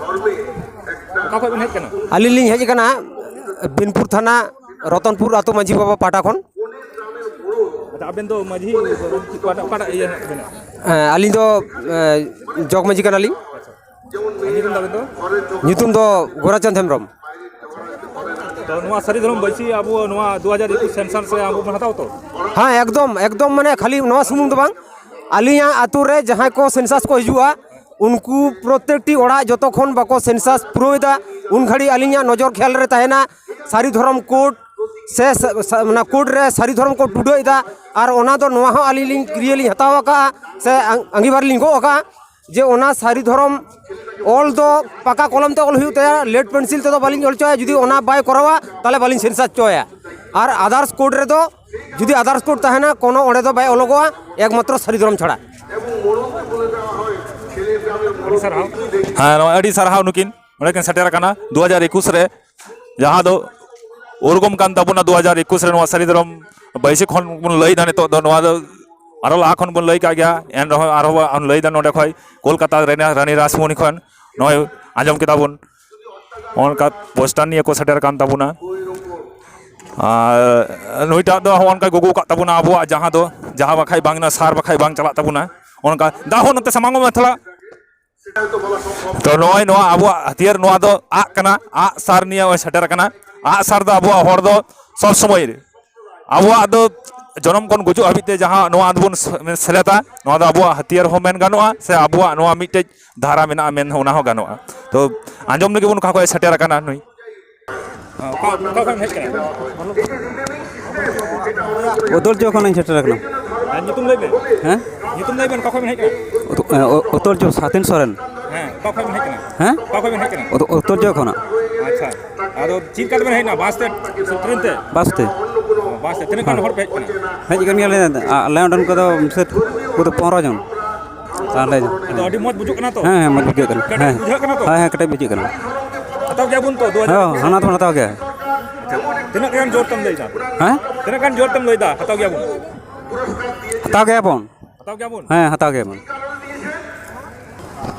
ᱚᱠᱟ ᱠᱷᱚᱱ ᱵᱮᱱ ᱦᱮᱡ ᱠᱟᱱᱟ? ᱟᱹᱞᱤᱧ ᱞᱤᱧ ᱦᱮᱡ ᱟᱠᱟᱱᱟ ᱵᱤᱱᱯᱩᱨ ᱛᱷᱟᱱᱟ, ᱨᱚᱛᱚᱱᱯᱩᱨ ᱟᱹᱛᱩ ᱢᱟᱹᱡᱷᱤ ᱵᱟᱵᱟ ᱯᱟᱦᱴᱟ ᱠᱷᱚᱱ᱾ ᱟᱪᱪᱷᱟ, ᱟᱵᱮᱱ ᱫᱚ ᱢᱟᱹᱡᱷᱤ ᱚᱠᱟᱴᱟᱜ, ᱚᱠᱟᱴᱟᱜ ᱤᱭᱟᱹ ᱦᱮᱱᱟᱜ ᱛᱟᱵᱮᱱᱟ? ᱦᱮᱸ, ᱟᱹᱞᱤᱧ ᱫᱚ, ᱮ, ᱡᱚᱜᱽ ᱢᱟᱹᱡᱷᱤ ᱠᱟᱱᱟᱞᱤᱧ᱾ ᱟᱪᱪᱷᱟ, ᱧᱩᱛᱩᱢ ᱫᱚ ᱟᱵᱮᱱ ᱫᱚ? ᱧᱩᱛᱩᱢ ᱫᱚ ᱜᱳᱨᱟᱪᱟᱸᱫᱽ ᱦᱮᱢᱵᱨᱚᱢ᱾ ᱛᱚ, ᱱᱚᱣᱟ ᱥᱟᱹᱨᱤ ᱫᱷᱚᱨᱚᱢ ᱵᱟᱹᱭᱥᱤ ᱟᱵᱚ ᱱᱚᱣᱟ ᱫᱩ ᱦᱟᱡᱟᱨ ᱮᱠᱩᱥ ᱥᱮᱱᱥᱟᱥ ᱨᱮ ᱟᱵᱚ ᱵᱚᱱ ᱦᱟᱛᱟᱣᱟ ᱛᱚ? ᱦᱮᱸ, ᱮᱠᱫᱚᱢ, ᱮᱠᱫᱚᱢ, ᱢᱟᱱᱮ ᱠᱷᱟᱹᱞᱤ ᱱᱚᱣᱟ ᱥᱩᱢᱩᱝ ᱫᱚ ᱵᱟᱝ, ᱟᱹᱞᱤᱧᱟᱜ ᱟᱛᱳ ᱨᱮ ᱡᱟᱦᱟᱸᱭ ᱠᱚ ᱥᱮᱱᱥᱟᱥ ᱠᱚ ᱦᱤᱡᱩᱜᱼᱟ, ᱩᱱᱠᱩ ᱯᱨᱚᱛᱮᱠᱴᱤ ᱚᱲᱟᱜ ᱡᱚᱛᱚ ᱠᱷᱚᱱ ᱵᱟᱠᱚ ᱥᱮᱱᱥᱟᱥ ᱯᱩᱨᱟᱹᱣ ᱮᱫᱟ, ᱩᱱ ᱜᱷᱟᱹᱲᱤᱡ ᱟᱹᱞᱤᱧᱟᱜ ᱱᱚᱡᱚᱨ ᱠᱷᱮᱭᱟᱞ ᱨᱮ ᱛᱟᱦᱮᱱᱟ ᱥᱟᱹᱨᱤ ᱫᱷᱚᱨᱚᱢ ᱠᱳᱰ ᱥᱮ ᱥᱟ-, ᱥᱟ-, ᱚᱱᱟ ᱠᱳᱰ ᱨᱮ ᱥᱟᱹᱨᱤ ᱫᱷᱚᱨᱚᱢ ᱠᱚ ᱴᱩᱰᱟᱹᱜ ᱮᱫᱟ᱾ ᱟᱨ ᱚᱱᱟ ᱫᱚ ᱱᱚᱣᱟ ᱦᱚᱸ ᱟᱹᱞᱤᱧ ᱞᱤᱧ ᱠᱨᱤᱭᱟᱹ ᱞᱤᱧ ᱦᱟᱛᱟᱣ ᱟᱠᱟᱫᱼᱟ ᱥᱮ ᱟᱝ-, ᱟᱸᱜᱤᱵᱷᱟᱨ ᱞᱤᱧ ᱜᱚᱜ ᱟᱠᱟᱫᱼᱟ ᱡᱮ ᱚᱱᱟ ᱥᱟᱹᱨᱤ ᱫᱷᱚᱨᱚᱢ ᱚᱞ ᱫᱚ ᱯᱟᱠᱟ ᱠᱚᱞᱚᱢ ᱛᱮ ᱚᱞ ᱦᱩᱭᱩᱜ ᱛᱟᱭᱟ, ᱞᱮᱰ ᱯᱮᱱᱥᱤᱞ ᱛᱮᱫᱚ ᱵᱟᱹᱞᱤᱧ ᱚᱞ ᱦᱚᱪᱚᱭᱟ᱾ ᱡᱩᱫᱤ ᱚᱱᱟ ᱵᱟᱭ ᱠᱚᱨᱟᱣᱟ, ᱛᱟᱦᱚᱞᱮ ᱵᱟᱹᱞᱤᱧ ᱥᱮᱱᱥᱟᱥ ᱦᱚᱪᱚᱭᱟ᱾ ᱟᱨ ᱟᱫᱟᱨᱥ ᱠᱳᱰ ᱨᱮᱫᱚ, ᱡᱩᱫᱤ ᱟᱫᱟᱨᱥ ᱠᱳᱰ ᱛᱟᱦᱮᱱᱟ, ᱠᱳᱱᱳ ᱚᱸᱰᱮ ᱫᱚ ᱵᱟᱭ ᱚᱞᱚᱜᱚᱜᱼᱟ, ᱮᱠᱢᱟᱛᱨᱚ ᱥᱟᱹᱨᱤ ᱫᱷᱚᱨᱚᱢ ᱪᱷᱟᱲᱟ᱾ ᱟᱹᱰᱤ ᱥᱟᱨᱦᱟᱣ᱾ ᱦᱮᱸ, ᱱᱚᱣᱟ ᱟᱹᱰᱤ ᱥᱟᱨᱦᱟᱣ ᱱᱩᱠᱤᱱ ᱱᱚᱰᱮ ᱠᱤᱱ ᱥᱮᱴᱮᱨ ᱟᱠᱟᱱᱟ ᱫᱩ ᱦᱟᱡᱟᱨ ᱮᱠᱩᱥ ᱨᱮ, ᱡᱟᱦᱟᱸ ᱫᱚ ᱩᱨᱜᱩᱢ ᱠᱟᱱ ᱛᱟᱵᱚᱱᱟ ᱫᱩ ᱦᱟᱡᱟᱨ ᱮᱠᱩᱥ ᱨᱮ ᱱᱚᱣᱟ ᱥᱟᱹᱨᱤ ᱫᱷᱚᱨᱚᱢ ᱵᱟᱹᱭᱥᱤ ᱠᱷᱚᱱ ᱵᱚᱱ ᱞᱟᱹᱭᱫᱟ᱾ ᱱᱤᱛᱚᱜ ᱫᱚ ᱱᱚᱣᱟ ᱫᱚ ᱟᱨᱚ ᱞᱟᱦᱟ ᱠᱷᱚᱱ ᱵᱚᱱ ᱞᱟᱹᱭ ᱠᱟᱜ ᱜᱮᱭᱟ, ᱮᱱ ᱨᱮᱦᱚᱸ ᱟᱨᱦᱚᱸ ᱵᱚᱱ ᱞᱟᱹᱭᱫᱟ ᱱᱚᱰᱮ ᱠᱷᱚᱱ ᱠᱳᱞᱠᱟᱛᱟ ᱨᱮᱱᱟᱜ ᱨᱟᱱᱤ ᱨᱟᱥᱢᱚᱱᱤ ᱠᱷᱚᱱ ᱱᱚᱜᱼᱚᱭ ᱟᱸᱡᱚᱢ ᱠᱮᱫᱟ ᱵᱚᱱ᱾ ᱚᱱᱠᱟ ᱯᱳᱥᱴᱟᱨ ᱱᱤᱭᱮ ᱠᱚ ᱥᱮᱴᱮᱨ ᱠᱟᱱ ᱛᱟᱵᱚᱱᱟ᱾ ᱟᱨ ᱱᱩᱭᱴᱟᱜ ᱫᱚ ᱦᱚᱸᱜᱼᱚ ᱱᱚᱝᱠᱟᱭ ᱜᱚᱜᱚ ᱠᱟᱜ ᱛᱟᱵᱚᱱᱟ ᱟᱵᱚᱣᱟᱜ, ᱡᱟᱦᱟᱸ ᱫᱚ, ᱡᱟᱦᱟᱸ ᱵᱟᱠᱷᱟᱡ ᱵᱟᱝ ᱥᱟᱨ ᱵᱟᱠᱷᱟᱡ ᱵᱟᱝ ᱪᱟᱞᱟᱜ ᱛᱟᱵᱚᱱᱟ᱾ ᱚᱱᱠᱟ ᱫᱟᱜ ᱦᱚᱸ ᱱᱚᱛᱮ ᱥᱟᱢᱟᱝ ᱢᱮ ᱛᱷᱚᱲᱟ᱾ ᱛᱚ, ᱱᱚᱜᱼᱚᱭ ᱱᱚᱣᱟ ᱟᱵᱚᱣᱟᱜ ᱦᱟᱹᱛᱭᱟᱹᱨ, ᱱᱚᱣᱟ ᱫᱚ ᱟᱜ ᱠᱟᱱᱟ, ᱟᱜ ᱥᱟᱨ ᱱᱤᱭᱮ ᱱᱚᱜᱼᱚᱭ ᱥᱮᱴᱮᱨ ᱟᱠᱟᱱᱟ᱾ ᱟᱜ ᱥᱟᱨ ᱫᱚ ᱟᱵᱚᱣᱟᱜ ᱦᱚᱲ ᱫᱚ ᱥᱚᱵ ᱥᱚᱢᱚᱭ ᱨᱮ ᱟᱵᱚᱣᱟᱜ ᱫᱚ ᱡᱚᱱᱚᱢ ᱠᱷᱚᱱ ᱜᱩᱡᱩᱜ ᱦᱟᱹᱵᱤᱡ ᱛᱮ ᱡᱟᱦᱟᱸ ᱱᱚᱣᱟ ᱫᱚᱵᱚᱱ ᱥᱮᱞᱮᱫᱟ, ᱱᱚᱣᱟ ᱫᱚ ᱟᱵᱚᱣᱟᱜ ᱦᱟᱹᱛᱭᱟᱹᱨ ᱦᱚᱸ ᱢᱮᱱ ᱜᱟᱱᱚᱜᱼᱟ, ᱥᱮ ᱟᱵᱚᱣᱟᱜ ᱱᱚᱣᱟ ᱢᱤᱫᱴᱮᱡ ᱫᱷᱟᱨᱟ ᱢᱮᱱᱟᱜᱼᱟ ᱢᱮᱱ ᱦᱚᱸ, ᱚᱱᱟ ᱦᱚᱸ ᱜᱟᱱᱚᱜᱼᱟ᱾ ᱛᱚ, ᱟᱸᱡᱚᱢ ᱞᱟᱹᱜᱤᱫ ᱵᱚᱱ ᱚᱠᱟ ᱠᱷᱚᱱ ᱥᱮᱴᱮᱨ ᱟᱠᱟᱱᱟ ᱱᱩᱭ? ᱚᱠᱟ, ᱚᱠᱟ ᱠᱷᱚᱱ ᱦᱮᱡ ᱠᱟᱱᱟ? ᱵᱚᱫᱚᱞ ᱪᱚᱠ ᱠᱷᱚᱱᱤᱧ ᱥᱮᱴᱮᱨ ᱟᱠᱟᱱᱟ᱾ ᱟᱨ ᱧᱩᱛᱩᱢ ᱞᱟᱹᱭ ᱵᱮᱱ᱾ ᱦᱮᱸ? ᱧᱩᱛᱩᱢ ᱞᱟᱹᱭ ᱵᱮᱱ, ᱚᱠᱟ ᱠᱷᱚᱱ ᱵᱮᱱ ᱦᱮᱡ ᱠᱟᱱᱟ? ᱩᱛ-, ᱮ, ᱩ-, ᱩᱛᱛᱚᱨ ᱡᱚ ᱥᱟᱛᱤᱱ ᱥᱚᱨᱮᱱ᱾ ᱦᱮᱸ, ᱚᱠᱟ ᱠᱷᱚᱱ ᱵᱮᱱ ᱦᱮᱡ ᱠᱟᱱᱟ? ᱦᱮᱸ? ᱚᱠᱟ ᱠᱷᱚᱱ ᱵᱮᱱ ᱦᱮᱡ ᱠᱟᱱᱟ? ᱩᱛ-, ᱩᱛᱛᱚᱨ ᱡᱚ ᱠᱷᱚᱱᱟᱜ᱾ ᱟᱪᱪᱷᱟ, ᱟᱫᱚ ᱪᱮᱫ ᱞᱮᱠᱟ ᱛᱮᱵᱮᱱ ᱦᱮᱡ ᱮᱱᱟ? ᱵᱟᱥ ᱛᱮ ᱥᱮ ᱴᱨᱮᱱ ᱛᱮ? ᱵᱟᱥ ᱛᱮ᱾ ᱚ, ᱵᱟᱥ ᱛᱮ᱾ ᱛᱤᱱᱟᱹᱜ ᱜᱟᱱ ᱦᱮᱸ᱾ ᱦᱚᱲ ᱯᱮ ᱦᱮᱡ ᱠᱟᱱᱟ? ᱦᱮᱡ ᱠᱟᱱ ᱜᱮᱭᱟᱞᱮ, ᱟ-, ᱟᱞᱮ ᱚᱸᱰᱮᱱ ᱠᱚᱫᱚ ᱢᱤᱥᱮ ᱠᱚᱫᱚ ᱯᱚᱱᱨᱚ ᱡᱚᱱ᱾ ᱛᱟᱦᱞᱮ ᱟᱫᱚ ᱟᱹᱰᱤ ᱢᱚᱡᱽ ᱵᱩᱡᱩᱜ ᱠᱟᱱᱟ ᱛᱚ? ᱦᱮᱸ, ᱦᱮᱸ, ᱢᱚᱡᱽ ᱵᱩᱡᱷᱟᱹᱜ ᱠᱟᱱᱟ᱾ ᱠᱮᱴᱮᱡ ᱦᱮᱸ᱾ ᱵᱩᱡᱷᱟᱹᱜ ᱠᱟᱱᱟ ᱛᱚ? ᱦᱮᱸ, ᱦᱮᱸ, ᱠᱮᱴᱮᱡ ᱵᱩᱡᱷᱟᱹᱜ ᱠᱟᱱᱟ᱾ ᱦᱟᱛᱟᱣ ᱜᱮᱭᱟ ᱵᱚᱱ ᱛᱚ, ᱫᱩ ᱦᱟᱡᱟᱨ ᱦᱮᱸ, ᱮᱠᱩᱥ ᱦᱟᱱᱟ ᱨᱮ? ᱫᱚᱵᱚᱱ ᱦᱟᱛᱟᱣ ᱜᱮᱭᱟ᱾ ᱛᱤᱱᱟᱹᱜ ᱜᱟᱱ ᱡᱳᱨ ᱛᱮᱢ ᱞᱟᱹᱭ ᱫᱟ? ᱦᱮᱸ? ᱛᱤᱱᱟᱹᱜ ᱜᱟᱱ ᱡᱳᱨ ᱛᱮᱢ ᱞᱟᱹᱭ ᱫᱟ, ᱦᱟᱛᱟᱣ ᱜᱮᱭᱟ ᱵᱚᱱ? ᱦᱟᱛᱟᱣ ᱜᱮᱭᱟ ᱵᱚᱱ᱾ ᱦᱟᱛᱟᱣ ᱜᱮᱭᱟ ᱵᱚᱱ? ᱦᱮᱸ, ᱦᱟᱛᱟᱣ ᱜᱮᱭᱟ ᱵᱚᱱ᱾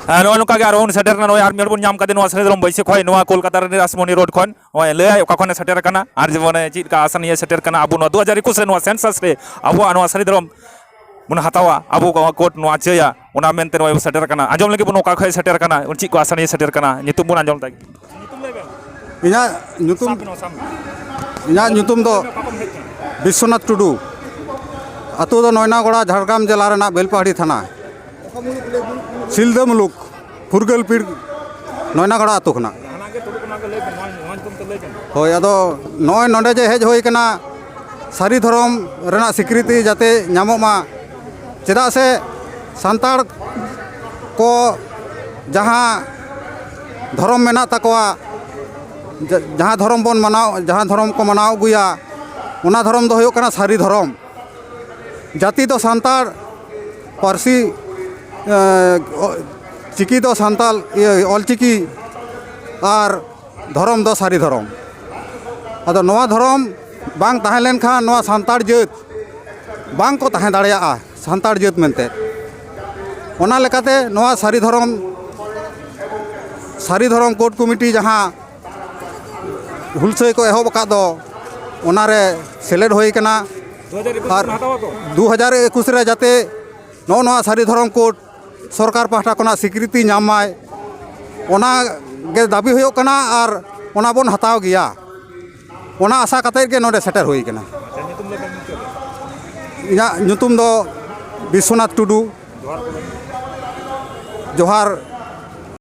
ᱦᱮᱸ, ᱱᱚᱜᱼᱚᱭ ᱱᱚᱝᱠᱟ ᱜᱮ ᱟᱨᱦᱚᱸ ᱵᱚᱱ ᱥᱮᱴᱮᱨ ᱮᱱᱟ᱾ ᱱᱚᱜᱼᱚᱭ ᱟᱨ ᱢᱤᱫ ᱦᱚᱲ ᱵᱚᱱ ᱧᱟᱢ ᱠᱟᱫᱮ ᱱᱚᱣᱟ ᱥᱟᱹᱨᱤ ᱫᱷᱚᱨᱚᱢ ᱵᱟᱹᱭᱥᱤ ᱠᱷᱚᱱ, ᱱᱚᱣᱟ ᱠᱳᱞᱠᱟᱛᱟ ᱨᱤᱱᱤᱡ ᱨᱟᱥᱢᱚᱱᱤ ᱨᱳᱰ ᱠᱷᱚᱱ᱾ ᱱᱚᱜᱼᱚᱭ ᱞᱟᱹᱭᱟᱭ ᱚᱠᱟ ᱠᱷᱚᱱᱮ ᱥᱮᱴᱮᱨ ᱟᱠᱟᱱᱟ ᱟᱨ ᱡᱮᱢᱚᱱ ᱪᱮᱫ ᱞᱮᱠᱟ ᱟᱥᱟ ᱱᱤᱭᱮ ᱥᱮᱴᱮᱨ ᱠᱟᱱᱟ ᱟᱵᱚ ᱱᱚᱣᱟ ᱫᱩ ᱦᱟᱡᱟᱨ ᱮᱠᱩᱥ ᱨᱮ ᱱᱚᱣᱟ ᱥᱮᱱᱥᱟᱥ ᱨᱮ ᱟᱵᱚᱣᱟᱜ ᱱᱚᱣᱟ ᱥᱟᱹᱨᱤ ᱫᱷᱚᱨᱚᱢ ᱵᱚᱱ ᱦᱟᱛᱟᱣᱟ, ᱟᱵᱚ ᱠᱳᱰ ᱱᱚᱣᱟ ᱪᱟᱹᱭᱟ, ᱚᱱᱟ ᱢᱮᱱᱛᱮ ᱱᱚᱜᱼᱚᱭ ᱵᱚᱱ ᱥᱮᱴᱮᱨ ᱟᱠᱟᱱᱟ᱾ ᱟᱸᱡᱚᱢ ᱞᱟᱹᱜᱤᱫ ᱵᱚᱱ ᱚᱠᱟ ᱠᱷᱚᱱ ᱥᱮᱴᱮᱨ ᱟᱠᱟᱱᱟ, ᱪᱮᱫ ᱠᱚ ᱟᱥᱟ ᱱᱤᱭᱮ ᱥᱮᱴᱮᱨ ᱟᱠᱟᱱᱟ, ᱧᱩᱛᱩᱢ ᱵᱚᱱ ᱟᱸᱡᱚᱢ ᱞᱮᱫᱟ᱾ ᱤᱧᱟᱹᱜ ᱧᱩᱛᱩᱢ, ᱥᱟᱵ ᱢᱮ, ᱱᱚᱣᱟ ᱥᱟᱵ ᱢᱮ᱾ ᱤᱧᱟᱹᱜ ᱧᱩᱛᱩᱢ ᱫᱚ ᱵᱤᱥᱥᱚᱱᱟᱛᱷ ᱴᱩᱰᱩ᱾ ᱟᱹᱛᱩ ᱫᱚ ᱱᱚᱭᱱᱟᱜᱚᱲᱟ, ᱡᱷᱟᱲᱜᱨᱟᱢ ᱡᱮᱞᱟ ᱨᱮᱱᱟᱜ ᱵᱮᱞᱯᱟᱦᱟᱲᱤ ᱛᱷᱟᱱᱟ, ᱥᱤᱞᱫᱟᱹ ᱢᱩᱞᱩᱠ, ᱯᱷᱩᱨᱜᱟᱹᱞ ᱯᱤᱲ ᱱᱚᱭᱱᱟᱜᱚᱲᱟ ᱟᱹᱛᱩ ᱠᱷᱚᱱᱟᱜ᱾ ᱡᱟᱦᱟᱱᱟᱜ ᱜᱮ ᱛᱩᱲᱩᱠ ᱚᱱᱟ ᱜᱮ ᱞᱟᱹᱭ ᱵᱮᱱ, ᱱᱚᱣᱟ, ᱱᱚᱣᱟ ᱧᱩᱛᱩᱢ ᱛᱮ ᱞᱟᱹᱭ ᱵᱮᱱ᱾ ᱦᱳᱭ, ᱟᱫᱚ ᱱᱚᱜᱼᱚᱭ ᱱᱚᱰᱮ ᱡᱮ ᱦᱮᱡ ᱦᱩᱭ ᱠᱟᱱᱟ, ᱥᱟᱹᱨᱤ ᱫᱷᱚᱨᱚᱢ ᱨᱮᱱᱟᱜ ᱥᱤᱠᱨᱤᱛᱤ ᱡᱟᱛᱮ ᱧᱟᱢᱚᱜ ᱢᱟ, ᱪᱮᱫᱟᱜ ᱥᱮ ᱥᱟᱱᱛᱟᱲ ᱠᱚ ᱡᱟᱦᱟᱸ ᱫᱷᱚᱨᱚᱢ ᱢᱮᱱᱟᱜ ᱛᱟᱠᱚᱣᱟ, ᱡᱟ-, ᱡᱟᱦᱟᱸ ᱫᱷᱚᱨᱚᱢ ᱵᱚᱱ ᱢᱟᱱᱟᱣ, ᱡᱟᱦᱟᱸ ᱫᱷᱚᱨᱚᱢ ᱠᱚ ᱢᱟᱱᱟᱣ ᱟᱹᱜᱩᱭᱟ, ᱚᱱᱟ ᱫᱷᱚᱨᱚᱢ ᱫᱚ ᱦᱩᱭᱩᱜ ᱠᱟᱱᱟ ᱥᱟᱹᱨᱤ ᱫᱷᱚᱨᱚᱢ᱾ ᱡᱟᱹᱛᱤ ᱫᱚ ᱥᱟᱱᱛᱟᱲ, ᱯᱟᱹᱨᱥᱤ, ᱮ, ᱚ-, ᱪᱤᱠᱤ ᱫᱚ ᱥᱟᱱᱛᱟᱲ, ᱤᱭᱟᱹ, ᱚᱞᱪᱤᱠᱤ, ᱟᱨ ᱫᱷᱚᱨᱚᱢ ᱫᱚ ᱥᱟᱹᱨᱤ ᱫᱷᱚᱨᱚᱢ᱾ ᱟᱫᱚ ᱱᱚᱣᱟ ᱫᱷᱚᱨᱚᱢ ᱵᱟᱝ ᱛᱟᱦᱮᱸ ᱞᱮᱱᱠᱷᱟᱱ ᱱᱚᱣᱟ ᱥᱟᱱᱛᱟᱲ ᱡᱟᱹᱛ ᱵᱟᱝ ᱠᱚ ᱛᱟᱦᱮᱸ ᱫᱟᱲᱮᱭᱟᱜᱼᱟ, ᱥᱟᱱᱛᱟᱲ ᱡᱟᱹᱛ ᱢᱮᱱᱛᱮ᱾ ᱚᱱᱟ ᱞᱮᱠᱟᱛᱮ ᱱᱚᱣᱟ ᱥᱟᱹᱨᱤ ᱫᱷᱚᱨᱚᱢ, ᱥᱟᱹᱨᱤ ᱫᱷᱚᱨᱚᱢ ᱠᱳᱰ ᱠᱚᱢᱤᱴᱤ ᱡᱟᱦᱟᱸ ᱦᱩᱞᱥᱟᱹᱭ ᱠᱚ ᱮᱦᱚᱵ ᱟᱠᱟᱫ ᱫᱚ, ᱚᱱᱟᱨᱮ ᱥᱮᱞᱮᱫ ᱦᱩᱭ ᱠᱟᱱᱟ᱾ ᱫᱩ ᱦᱟᱡᱟᱨ ᱮᱠᱩᱥ ᱟᱨ ᱨᱮᱵᱚᱱ ᱦᱟᱛᱟᱣᱟ ᱛᱚ? ᱫᱩ ᱦᱟᱡᱟᱨ ᱮᱠᱩᱥ ᱨᱮ ᱡᱟᱛᱮ ᱱᱚᱜᱼᱚ ᱱᱚᱣᱟ ᱥᱟᱹᱨᱤ ᱫᱷᱚᱨᱚᱢ ᱠᱳᱰ ᱥᱚᱨᱠᱟᱨ ᱯᱟᱦᱴᱟ ᱠᱷᱚᱱᱟᱜ ᱥᱤᱠᱨᱤᱛᱤ ᱧᱟᱢ ᱢᱟᱭ, ᱚᱱᱟ ᱜᱮ ᱫᱟᱹᱵᱤ ᱦᱩᱭᱩᱜ ᱠᱟᱱᱟ ᱟᱨ ᱚᱱᱟ ᱵᱚᱱ ᱦᱟᱛᱟᱣ ᱜᱮᱭᱟ᱾ ᱚᱱᱟ ᱟᱥᱟ ᱠᱟᱛᱮᱫ ᱜᱮ ᱱᱚᱰᱮ ᱥᱮᱴᱮᱨ ᱦᱩᱭ ᱠᱟᱱᱟ᱾ ᱟᱪᱪᱷᱟ, ᱧᱩᱛᱩᱢ ᱞᱟᱹᱭ ᱵᱮᱱ ᱢᱩᱪᱟᱹᱫ ᱨᱮ᱾ ᱤᱧᱟᱹᱜ ᱧᱩᱛᱩᱢ ᱫᱚ ᱵᱤᱥᱥᱚᱱᱟᱛᱷ ᱴᱩᱰᱩ᱾ ᱡᱚᱦᱟᱨ᱾ ᱡᱚᱦᱟᱨ᱾